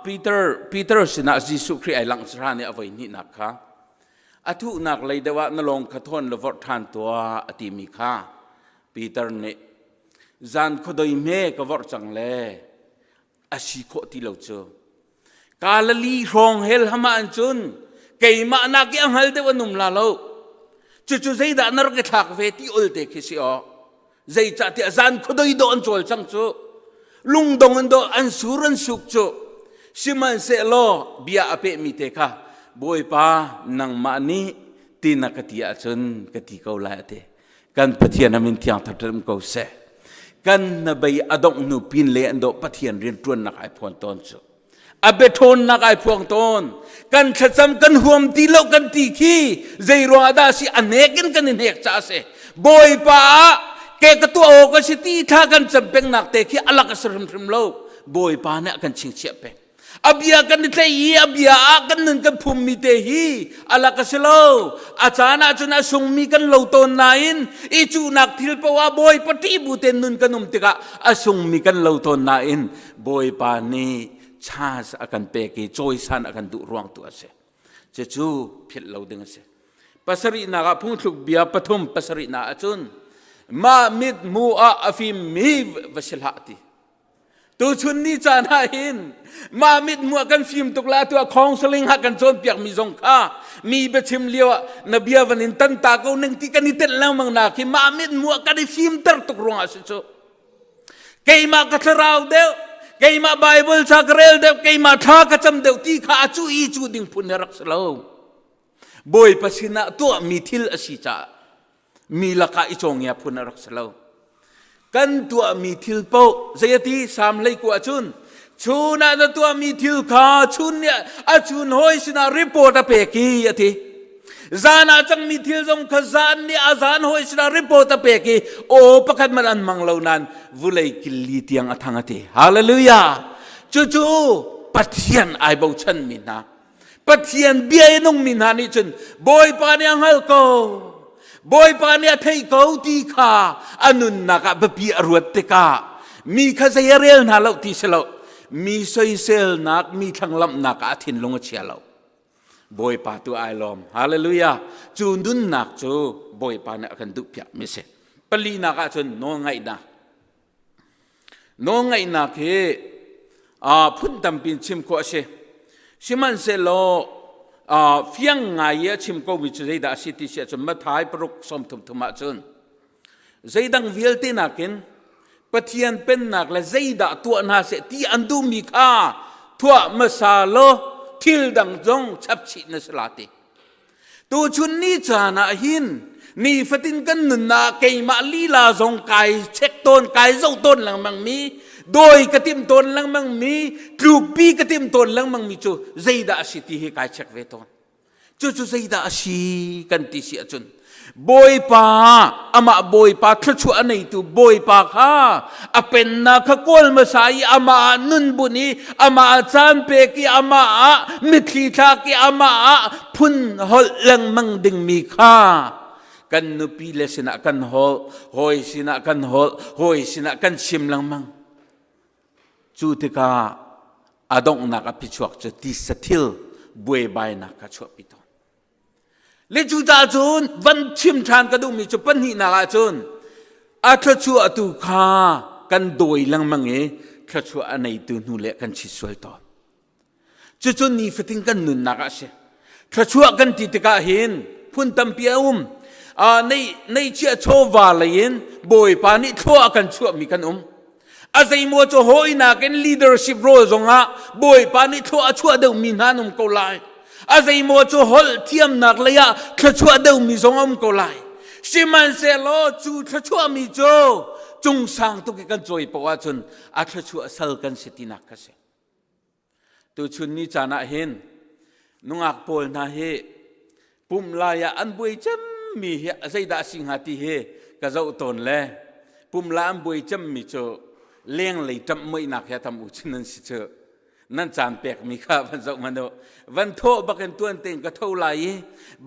Peter Peter sinah Jesuh Khrih ai langh hran i a voi hnihnak kha a thuhnak lei deuh ah na lawng kha thawn la vorh ṭhan tuah a timi kha Peter nih zan khuadoi hme ka vorh cang le a si khawh ti lo cu Kalali hrawng hel ham ah cun keimah nak i a hngal deuh an um la lo cucu zeidah na rak i thlak ve ti olte khi si aw zeicahtiah zan khuadoi dawh an cawl cang cu lungdong an dawh an sur an suk cu sihmanhsehlaw bia a pehmi te kha bawipa nangmah nih ti na ka ti ahcun ka ti ko lai a ti kan Pathian amin thiang thar um ko seh kan hnabei a dongh hnu pin le an dawh Pathian rian ṭuannak ai phuan tawn cu a biaṭhawnnak ai phuang tawn kan thlacam kan huam ti lo kan ti khi zei ruang ah dah si a hnek in kan i hnek ca si bawipa ah ke ka tuah awk a si ti thla kan cam pengnak te khi alak a si hrimhrim lo bawipa nih a kan chingchiah peng a bia kan i tlaih i a bia ah kan nun kan phummi te hi alak a si lo a caan ah cun a sungmi kan lo tawn nain i cuhnak thil poah bawipa ṭih bu ten nun kan um tikah a sungmi kan lo tawn nain Bawipa nih chance a kan pek i cawisan a kan duh ruang tu a si. Cucu philh lo ding a si. Pasarihnak ah phungthluk bia pathum pasarihnak ahcun mah mit mu ah a fimmi va si hlah ti. Tuchun ni caan ah hin mah mit mu ah kan fim tuk la tu ah counseling ha kan cawnpiak mi zong kha mi biachim lio ah na bia van in tan ta ko ning ti kan i telh lengmang na khi mah mit mu ah kan i fimter tuk ruangah si cu. Keimah ka thlarau deuh, keimah Bible ca ka rel deuh, keimah thla ka cam deuh ti kha a cu i cu ding phun he rak si lo. Bawipa sinah tuahmi thil a si caah mi lakah i cawngia phun a rak si lo. Kan tuahmi thil paoh zei a ti Salm 19 ahcun chun ah na tuahmi thil kha chun nih a chun hawi sinah report a pek i a ti. Zan ah cangmi thil zong kha zan nih a zan hawi sinah report a pek i aw pakhat man an mang lo nain vulei killi tiang a thang a ti. Hallelujah! Cucu Pathian ai bochanmi hna Pathian bia i nungmi hna nih cun Bawipa nih a hngal ko Bawipa nih a theih ko ti kha a nunnak ah biapi a ruat tikah mi kha zei a rel hna lo ti si lo mi soiselnak mi thlanglamhnak ah a thinlung a chia lo Bawipa tu ai lawm. Hallelujah. Cu nunnak cu Bawipa nih a kan duhpiak mi si. Palinak ahcun nawlngaihnak. Nawlngaihnak hi phun tampi in chim khawh a si. Sihmanhsehlaw fiang ngai i a chim komi cu zeidah a si ti si ahcun Matthai paruk sawm thum thum ahcun zeidang vialte nakin Pathian pennak le zeidah tuah hna seh ti an duhmi kha thuah hmasa law thil dang zong chapchih na si la ti. Tuchun ni caan ah hin nifatin kan nunnak keimah lila zong kai check tawn kai zoh tawn lengmang mi dawi ka tim tawn lengmang mi tlukpi ka tim tawn lengmang mi cu zeidah a si ti hi kai check ve tawn. Cucu zeidah a si kan ti si ahcun Bawipa amah Bawipa thluachuah a neitu Bawipa kha a pennak kha kawl hmasa i amah ah nun bunh i amah ah caan pek i amah ah mitthli thlak i amah ah phun holh lengmang dingmi kha kan nupi le sinah kan holh hawi sinah kan holh hawi sinah kan chim lengmang Cu tikah a donghnak a phichuak cu tisa thil buaibainak kha chuahpi tawn. Le cucaah cun van chim ṭhan ka duhmi cu pahnihnak ah cun a thluachuah tu kha kan dawi lengmang i thluachuah a neitu hnu le kan chit sual tawn. Cucu nifatin kan nunnak ah a si. Thluachuah kan ti tikah hin phun tampi a um. Uh, nei, neihchiah chawva lei in Bawipa nih thlua a kan chuahmi kan um. A zeimaw cu hawinak in leadership role zongah Bawipa nih thlua a chuah deuhmi hna an um ko lai. A zeimaw cu holh thiamnak lei ah thluachuah deuhmi zong a um ko lai. Sihmanhsehlaw cu thluachuahmi cu cungsang tuk i kan cawi paoh ahcun a thluachuah sal kan si tinak kha si. Tuchun ni caan ah hin nungak pawl hna hi pumh lai ah an buai cemmi hi zeidah a si hnga ti hi ka zoh tawn le pumh lai an buai cemmi cu lenglei ṭamh muihnak hi a tam u cun an si cu nan caan pekmi kha van zoh hmanh u van thawh bakin tuan tein ka tho lai i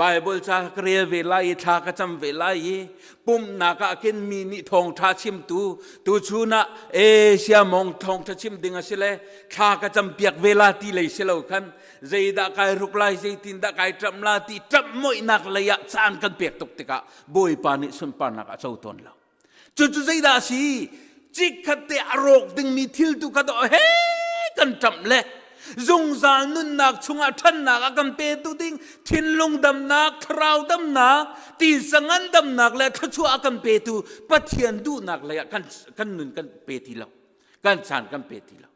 Bible ca ka rel ve lai i thla ka cam ve lai i pumhnak ah khin mi nih thawngṭha chimtu tuchun ah e siamong thawngṭha chim ding a si le thla ka cam piak ve la ti lei si lo khan zeidah kai ruk lai zeitin dah kai ṭamh la ti ṭamh moihnak lei ah caan kan pek tuk tikah Bawipa nih sunparnak a co tawn lo Cucu zeidah a si? Cikkhat te a rawk dingmi thil tu kha dawh he kan ṭamh le zungzal nunnak chungah ṭhannak a kan petu ding thinlung damnak, thlarau damnak, tisa ngandamnak le thluachuah a kan petu Pathian duhnak lei ah kan, kan nun kan pe ti lo. Kan caan kan pe ti lo.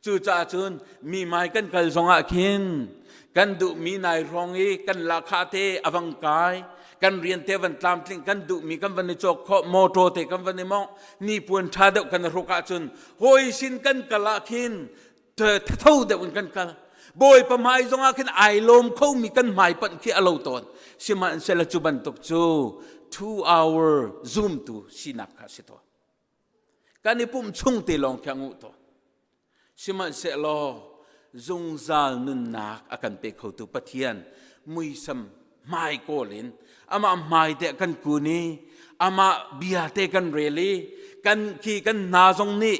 Cucaah cun mi mai kan kal zongah khin kan duhmi nai hrawng i kan lahkhah te a vang kai kan rian te van tlamtling kan duhmi kan van i cawk khawh motor te kan van i mongh nipuan ṭha deuh kan hruk ahcun hawi sin kan kal ah khin thatho deuh in kan kal bawipa hmai zongah khin ai lawm khomi kan hmai panh khi a lo tawn sihmanhsehlaw cu bantuk cu 2 hour zoom tu sinak kha si tawn Kan i pumh chung te lawng khi a nguh tawn. Sihmanhsehlaw zungzal nunnak a kan pe khotu Pathian muisam hmai kawl in amah hmai te kan kun i amah bia te kan rel i kan khi kan hna zong nih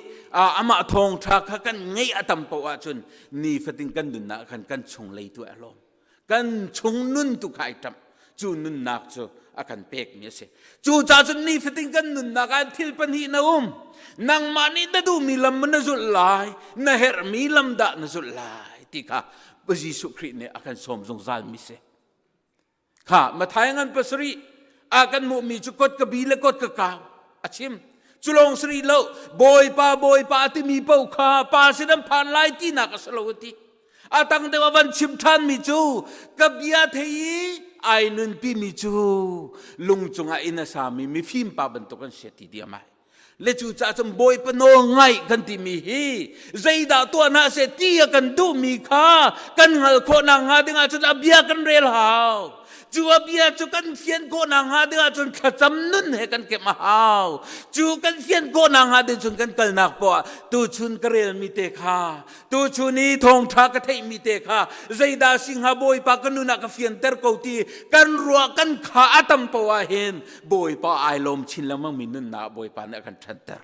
amah thawngṭha kha kan ngeih a tam paoh ahcun nifatin kan nunnak khan kan chung lei tu a lawm. Kan chung nun tu kha ai ṭamh. Cu nunnak cu a kan pekmi a si. Cucaah cun nifatin kan nunnak ah thil pahnih na um. Nangmah nih na duhmi lam na zulh lai, na herhmi lam dah na zulh lai ti kha Jesuh Khrih nih a kan sawm zungzalmi si. Kha Matthai ngan pasarih ah kan hmuhmi cu kot ka bi le kot ka kau a chim. Cu lawng si rih lo, Bawipa Bawipa a timi paoh kha pa sin an phan lai tinak a si lo a ti. A tang deuh a van chim ṭhanmi cu ka bia thei i ai nunpimi cu lung cungah inn a sami mifim pa bantuk an si ti diam ai. Le cu caah cun Bawipa nawl ngaih kan timi hi zeidah tuah hna seh ti a kan duhmi kha kan hngalh khawh nakhnga ding ahcun a bia kan rel hau. Cu a bia cu kan fian khawh nakhnga ding ahcun thlacam nun he kan kemh a hau. Cu kan fian khawh nakhnga ding cun kan kalnak poah tuchun ka relmi te kha tuchun i thawngṭha ka theihmi te kha zeidah si hnga Bawipa ka nun ah ka fianter ko ti kan ruah kan kha a tam poah ah hin Bawipa ai lawm chin lengmang mi nunnak Bawipa nih a kan ṭhanter.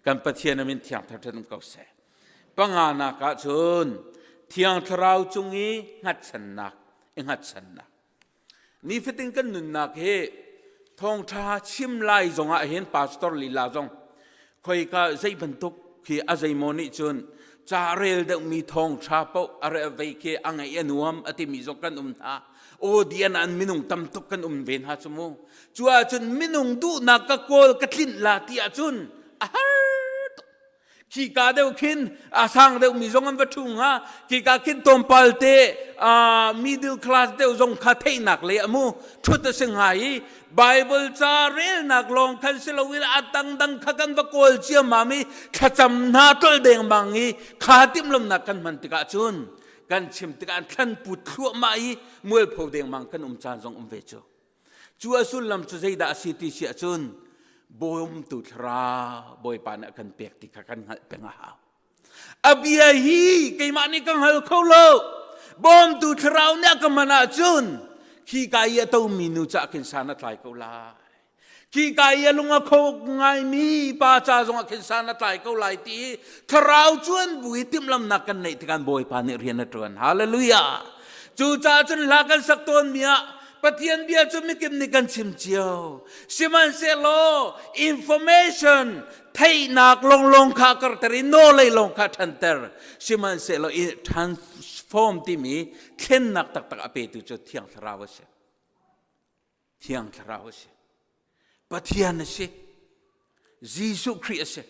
Kan Pathian a min thiang thar ṭhan um ko seh. Panganak ah cun Thiang Thlarau cung i hngatchannak i hngatchannak. Nifatin kan nunnak hi thawngṭha chim lai zongah hin pastor lila zong khoika zei bantuk khi a zeimaw nih cun ca rel deuhmi thawngṭha paoh a re vei khi a ngaih a nuam a timi zong kan um hna. Audience an minung tam tuk kan um ve hna cu mu. Cu ahcun minung duhnak ka kawl ka tlinh la ti ahcun a har tuk. Khika deuh khin a sang deuhmi zong an va ṭhu hnga. Khika khin tlawmpal te middle class deuh zong kha theihnak lei a mu ṭhut a si hnga i Bible ca relnak lawng khan si loin a dangdang kha kan va kawl ciammam i thlacam hna tlol dengmang i kha timhlamnak kan hman tikah cun kan chim tikah an thlan put thluahmah i mualpho dengmang kan um caan zong um ve cu. Cu a sullam cu zeidah a si ti si ahcun bawmtu thlarau Bawipa nih a kan pek ti kha kan hngalh peng a hau. A bia hi keimah nih ka hngal kho lo. Bawmtu thlarau nih a ka hman ahcun khi ka i a tomi nu cah khin san a tlai ko lai. Khi ka i a lung a khok ngaimi pa ca zongah khin san a tlai ko lai ti i thlarau cuan bu i timhlamnak kan neih tikah Bawipa nih rian a ṭuan. Hallelujah! Cucaah cun hla kan sak tawnmi ah Pathian bia cu mikip nih kan chim cio. Sihmanhsehlaw information theihnak longlong kha karter i nawlei lawng kha ṭhanter. Sihmanhsehlaw transform timi thlennak taktak a petu cu Thiang Thlarau a si. Thiang Thlarau a si. Pathian a si. Jesuh Khrih a si.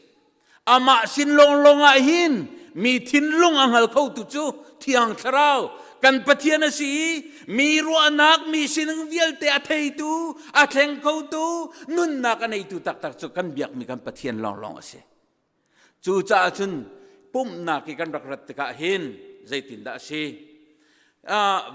Amah sin lawnglawng ah hin mi thinlung a hngal khotu cu Thiang Thlarau kan Pathian a si i mi ruahnak mi sining vialte a theitu, a thleng khotu, nunnak a neitu taktak cu kan biakmi kan Pathian lawnglawng a si. Cucaah cun pumhnak i kan rak rat tikah hin zeitindah a si?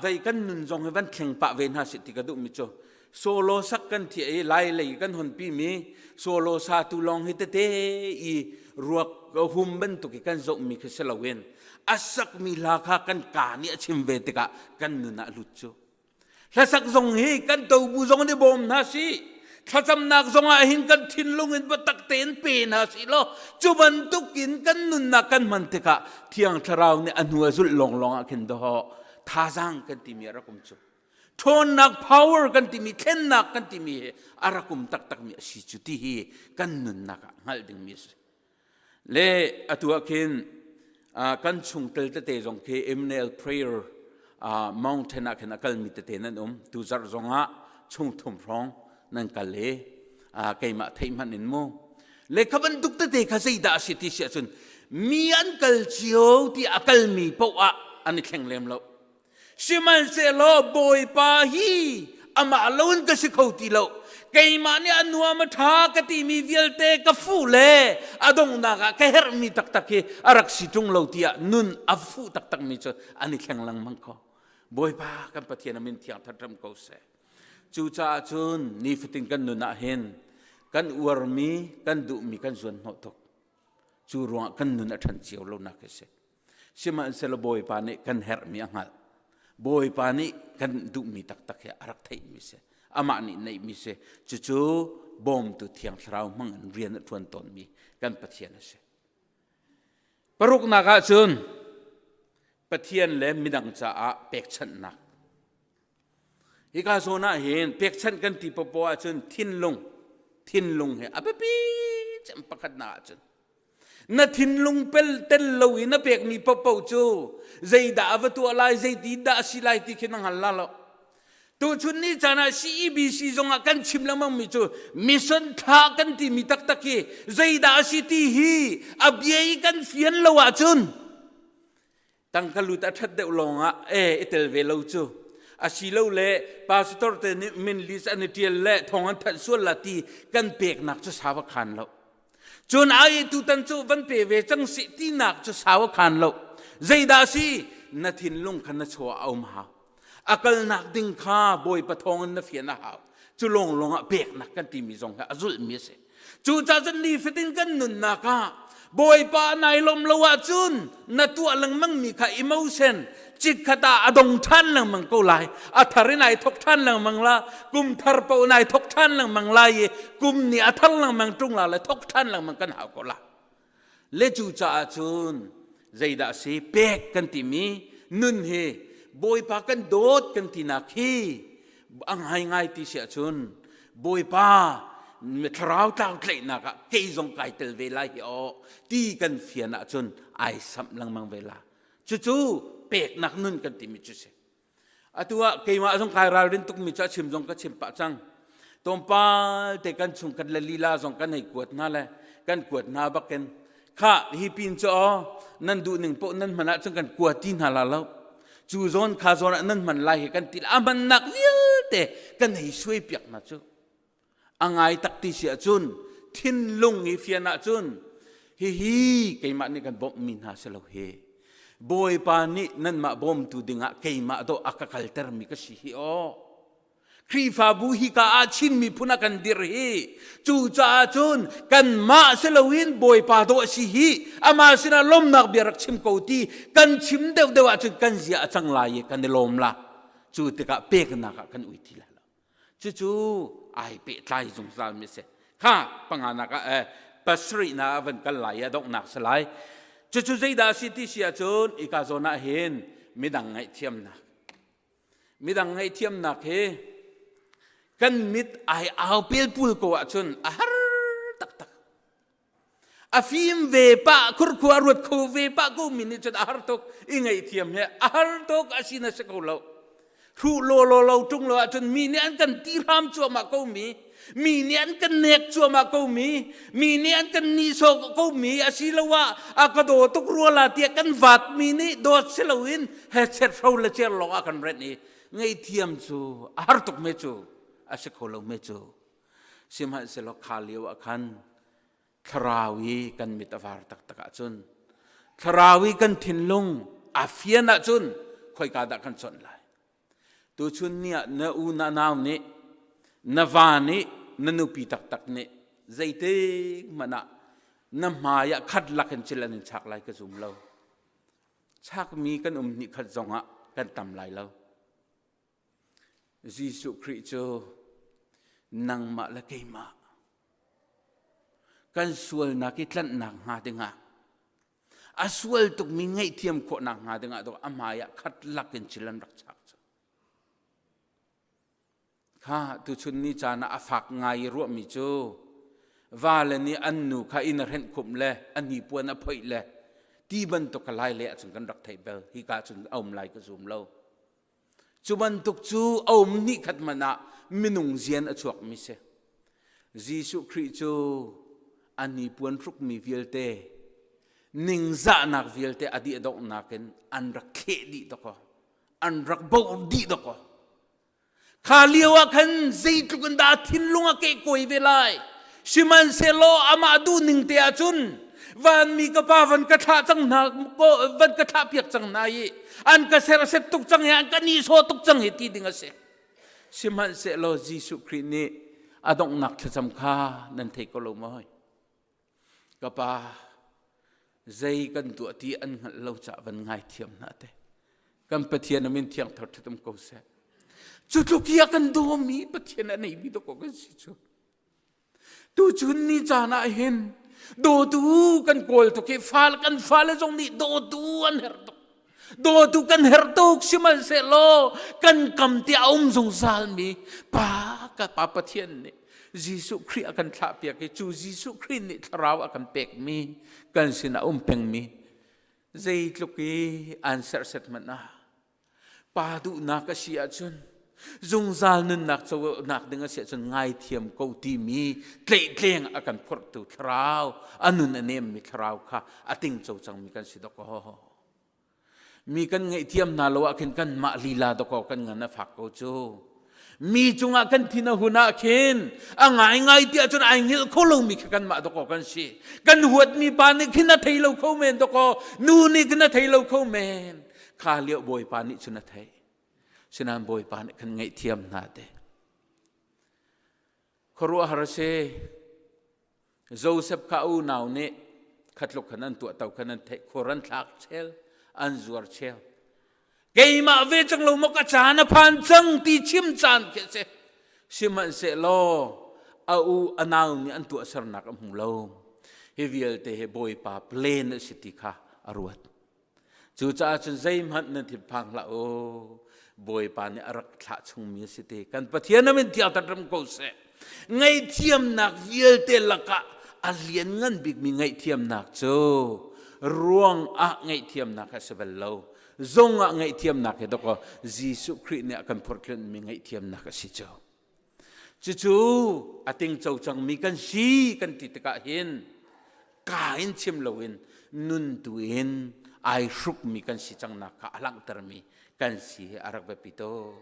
Vei kan nun zong hi van thleng pah ve hna sih ti ka duhmi cu solo sak kan thiah i lai lei kan honpi mi solo satu lawng hi tete i ruak hum bantuk i kan zohmi khi si loin a sakmi hla kha kan ka nih a chim ve tikah kan nun ah lut cu Hlasak zong hi kan tobu zong nih bawm hna sih. Thlacamnak zong ah hin kan thinlung in biatak tein pe hna sih law cu bantuk in kan nunnak kan hman tikah Thiang Thlarau nih a hnu a zulh lawnglawng ah khin dawh thazaang kan timi a rak um cu. Ṭhawnnak power kan timi thlennak kan timi hi a rak um taktakmi a si cu ti hi kan nunnak ah hngalh dingmi a si. Le atu ah khin kan chungtel tete zong khi Emmanuel Prayer Mountain ah khin a kalmi tete nan um. Tu zarh zong ah chung thum hrawng nan kal i keimah theih hmanh in mu. Le kha bantuk tete kha zeidah a si ti si ahcun mi an kal cio ti a kalmi paoh ah an i thleng lem lo. Sihmanhsehlaw Bawipa hi amah loin ka si kho ti lo. Keimah nih a nuam a ṭha ka timi vialte ka fuh le a donghnak ah ka herhmi taktak hi a rak si ṭung lo tiah nun a fuh taktakmi cu an i thleng lengmang ko. Bawipa kan Pathian a min thiang thatram ko seh. Cucaah cun nifatin kan nun ah hin kan uarmi, kan duhmi kan zuan hnawh tuk. Cu ruangah kan nun a ṭhan cio lonak hi a si. Sihmanhsehlaw Bawipa nih kan herhmi a hngalh. Bawipa nih kan duhmi taktak hi a rak theihmi si. Amah nih neihmi si. Cucu bawmtu Thiang Thlarau hmang in rian a ṭuan tawnmi kan Pathian a si. Paruknak ah cun Pathian le midang caah pekchanhnak. Hika zawn ah hin pekchanh kan ti popoh ahcun thinlung thinlung hi a biapi cem pakhatnak ahcun na thinlung pel tel lo i na pekmi popoh cu zeidah a va tuah lai zeiti dah a si lai ti khi na hngal la lo tuchun ni caan ah CEBC zong ah kan chim lengmang mi cu mission thla kan timi taktak hi zeidah a si ti hi a bia i kan fian lo ahcun Tangka lut a ṭhat deuh lawngah e i tel ve lo cu. Asilole pastor te nih min list an i ṭial le thawng an thanh sual la ti kan peknak cu sau a khan lo. Cun ai tutan cu van pe ve cang sih tinak cu sau a khan lo. Zeidah si na thinlung kha na chaw a um hau. A kalnak ding kha Bawipa thawng in na fian a hau. Cu lawnglawng ah peknak kan timi zong hi a zulhmi a si. Cucaah cun nifatin kan nunnak ah Bawipa nai lawm lo ahcun na tuah lengmangmi kha emotion chikkhat ah a dong ṭhan lengmang ko lai. A thar in ai thok ṭhan lengmang la, kum thar paoh nai thok ṭhan lengmang lai i kum nih a thar lengmang ṭung la le thok ṭhan lengmang kan hau ko la. Le cucaah cun zeidah a si pek kan timi nun hi Bawipa kan dawt kan tinak hi a ngaingai ti si ahcun Bawipa thlarau tlau tlaihnak ah kei zong kai tel ve lai hi aw ti kan fian ahcun ai samh lengmang ve la cucu peknak nun kan timi cu si Atu ah keimah zong kai ralrin tukmi cu a chim zong ka chim pah cang. Tlawmpal te kan chung kan le lila zong kan hei kuat hna le kan kuat hna bakin kha hi pin cu aw nan duh ning poh nan hman ahcun kan kua ti hna la lo. Cu zawn kha zawn ah nan hman lai hi kan ti a hmannak vialte kan hei suai piak hna cu. A ngai tak ti si ahcun thinlung i fian ahcun hihi keimah nih kan bawmhmi hna si lo hi Bawipa nih nanmah bawmtu dingah keimah dawh a ka kaltermi ka si hi aw Khrihfabu hika ah Chin miphun a kan dir hi cucaah cun kanmah si loin Bawipa dawh a si hi amah sinah lawmnak bia rak chim ko ti kan chim deuhdeuh ahcun kan zia a cang lai i kan i lawm la cu tikah peknak ah kan ui ti lai lo Cucu ai pehtlai zungzal mi a si. Kha panganak ah eh, pasarihnak ah van kal lai i a donghnak si lai. Cucu zeidah a si ti si ahcun ika zawn ah hin midang ngaihthiamnak. Midang ngaihthiamnak hi kan mit ai au pelpul ko ahcun a har taktak. A fim ve pah khurkhua a ruat kho ve pah ko mi nih cun a har tuk i ngaihthiam hi a har tuk a si na si ko lo. Hruh law law lo ṭung lo ahcun mi nih an kan ti hram cuahmah ko mi. Mi nih an kan nek cuahmah ko mi, mi nih an kan nihsawh ko mi asiloah a ka daw tuk rua la tiah kan vat mi nih dawt si loin he chet hro le cer lawng ah kan renh i ngaihthiam cu a har tuk me cu a si kho lo me cu. Sihmanhsehlaw kha lio ah khan thlarau i kan mit a var taktak ahcun thlarau i kan thinlung a fian ahcun khoika dah kan chawnh lai tuchun ni ah na u na nau nih na va nih na nupi taktak nih zeitik hmanh ah na hmai ah khat lak in cil an in chak lai ka zum lo chakmi kan um hnih khat zong ah kan tam lai lo Jesuh Khrih cu nangmah le keimah kan sualnak i tlanhnak hnga dingah a sual tukmi ngaihthiam khawhnak hnga dingah dawh a hmai ah khat lak in cil an rak chak cu. Kha tuchun ni caan ah a fak ngai i ruahmi cu vale nih an nu kha inn a hrenh khumh le a hnipuan a phoih le ti bantuk ka lai le ahcun kan rak theih bel hika cun a um lai ka zum lo. Cu bantuk cu a um hnih khat hmanh ah minung zian a chuakmi si. Jesuh Khrih cu a hnipuan hrukmi vialte ningzahnak vialte a dih a donghnak in an rak thleh dih dakaw an rak boh dih dakaw kha lio ah khan zeitluk in dah thinlung a kehkuai ve lai Sihmanhsehlaw amah duhning te ahcun vanmi ka pa van ka thlah cang hna van ka thlah piak cang hna i an ka serset tuk cang i an ka nihsawh tuk cang hi ti ding a si. Sihmanhsehlaw Jesuh Khrih nih a donghnak thlacam kha nan thei ko lo maw? Ka pa zei kan tuah ti an hngalh lo caah van ngaithiam hna te. Kan Pathian a min thiang thar ṭhat um ko seh. Cu tluk i a kan dawmi Pathian a neimi dawkaw kan si cu. Tuchun ni caan ah hin dawtu kan kawl tuk i fal kan fale zong nih dawtu an herh tuk. Dawtu kan herh tuk sihmanhsehlaw kan kam ti a um zungzal mi pa ka pa Pathian nih Jesuh Khrih a kan thlahpiak i cu Jesuh Khrih nih thlarau a kan pekmi kan sinah a um pengmi zeitluk i an serhset hmanh ah Pa duhnak a si ahcun zungzal nunnak conak ding a si ahcun ngaithiam ko timi tleihtleng a kan phorhtu thlarau a nun a nemmi thlarau kha a tingco cangmi kan si dawkaw. Mi kan ngaihthiam hna lo ah khin kanmah lila dawkaw kan ngan a fak ko cu. Mi cungah kan thin a hun ah khin a ngaingai ti ahcun ai hngilh kho lomi kha kanmah dawkaw kan si. Kan huatmi pa nih khin a thei lo kho men dawkaw, nu nih khin a thei lo kho men. Kha lio Bawipa nih cun a theih. Sinain Bawipa nih khan ngaihthiam hna te. Khuaruahhar a si. Joseph kha unau nih khatluk khan an tuah to khan an theih khur an thlak chel an zuar chel keimah ve cang lo maw ka caan a phan cang ti chim caan khi a si sihmanhsehlaw a u a nau nih an tuahsernak a hmu lo hi vialte hi Bawipa plan a si ti kha a ruat Cucaah cun zeihmanh nan thinphang hlah u. Bawipa nih a rak thlah chungmi a si ti. Kan Pathian a min thiang ram ko seh. Ngaihthiamnak vialte lakah a lianngan bikmi ngaihthiamnak cu ruang ah ngaihthiamnak a si bal lo. Zung ah ngaihthiamnak hi dawkaw Jesuh Khrih nih a kan phorhtlenmi ngaihthiamnak a si cu. Cucu a tingco cangmi kan si kan ti tikah hin ka in chim loin nun tu in ai hrukmi kan si cangnak kha a langhtermi kan si hi a rak biapi tuk.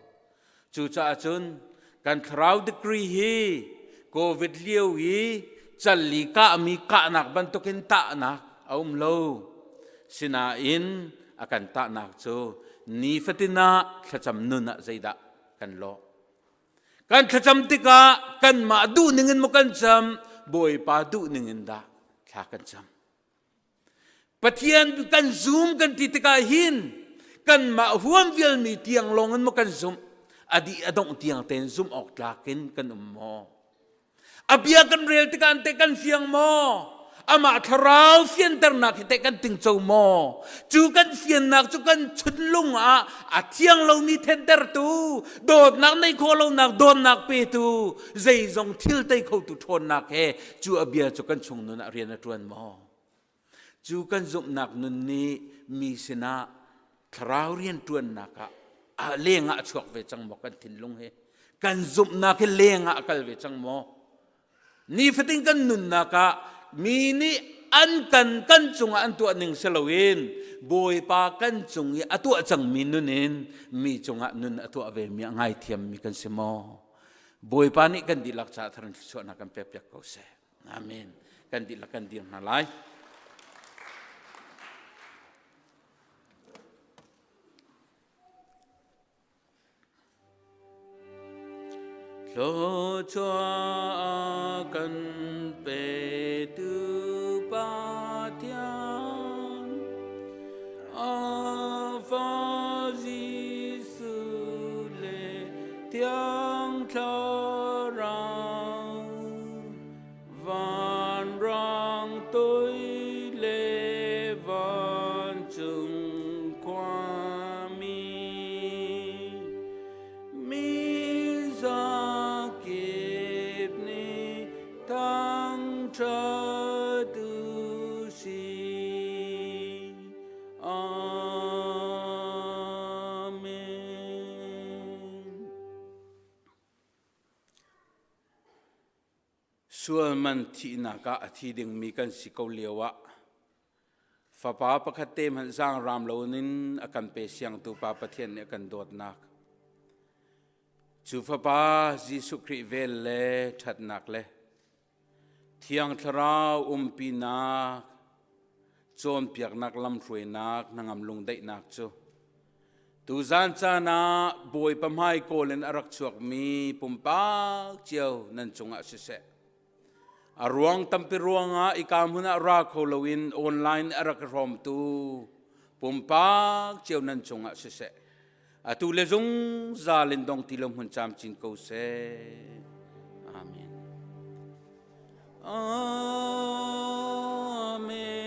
Cucaah cun kan thlarau degree hi COVID lio i calli kahmi kahnak bantukin tahnak a um lo. Sinain a kan tahnak cu nifatin ah thlacam nun ah zeidah kan lawh. Kan thlacam tikah kanmah duh ning in maw kan cam, Bawipa duh ning in dah thla kan cam. Pathian kan zum kan ti tikah hin kanmah huam vialmi tiang lawng in maw kan zumh, a dih a dongh tiang tein zumh awk tlak in kan um maw? A bia kan rel tikah an teh kan fiang maw? Amah thlarau fianternak hi teh kan tingco maw? Cu kan fiannak cu kan chunlung ah a thiang lomi thentertu, dawtnak nei khawh lonak dawtnak petu, zeizong thil tei khotu ṭhawnnak he cu a bia cu kan chung nun ah rian a ṭuan maw? Cu kan zumhnak nun nih mi sinah thlarau rianṭuannak ah a lengah a chuak ve cang maw kan thinlung hi? Kan zumhnak hi lengah a kal ve cang maw? Nifatin kan nunnak ah mi nih an kan kan cungah an tuah ning si loin Bawipa kan cung i a tuah cangmi nun in mi cungah nun a tuah ve mi a ngaithiammi kan si maw? Bawipa nih kan dihlak caah tharan thluachuahnak kan pek piak ko seh. Amen. Kan dihlak kan dir hna lai. Thluachuah kan petu Pathian, a fa Jesuh le Thiang Thlarau, vanrang toi le vancung khuami mi zakip nih thangṭhat u sih. Amen. Sual man thihnak ah a thi dingmi kan si ko lio ah fapa pakhat te hmanh zaangraam loin a kan pe siangtu Pa Pathian nih a kan dawtnak cu fapa Jesuh Khrih vel le ṭhatnak le Thiang Thlarau umpinak cawnpiaknak lamhruainak hnangam lungdaihnak cu tuzan caan ah Bawipa hmai kawl in a rak chuakmi pumpak cio nan cungah siseh a ruang tampi ruangah ika hmun ah ra kho loin online a rak hrawmtu pumpak cio nan cungah siseh atu le zungzal in dong ti lo hmun camcin ko seh amen amen.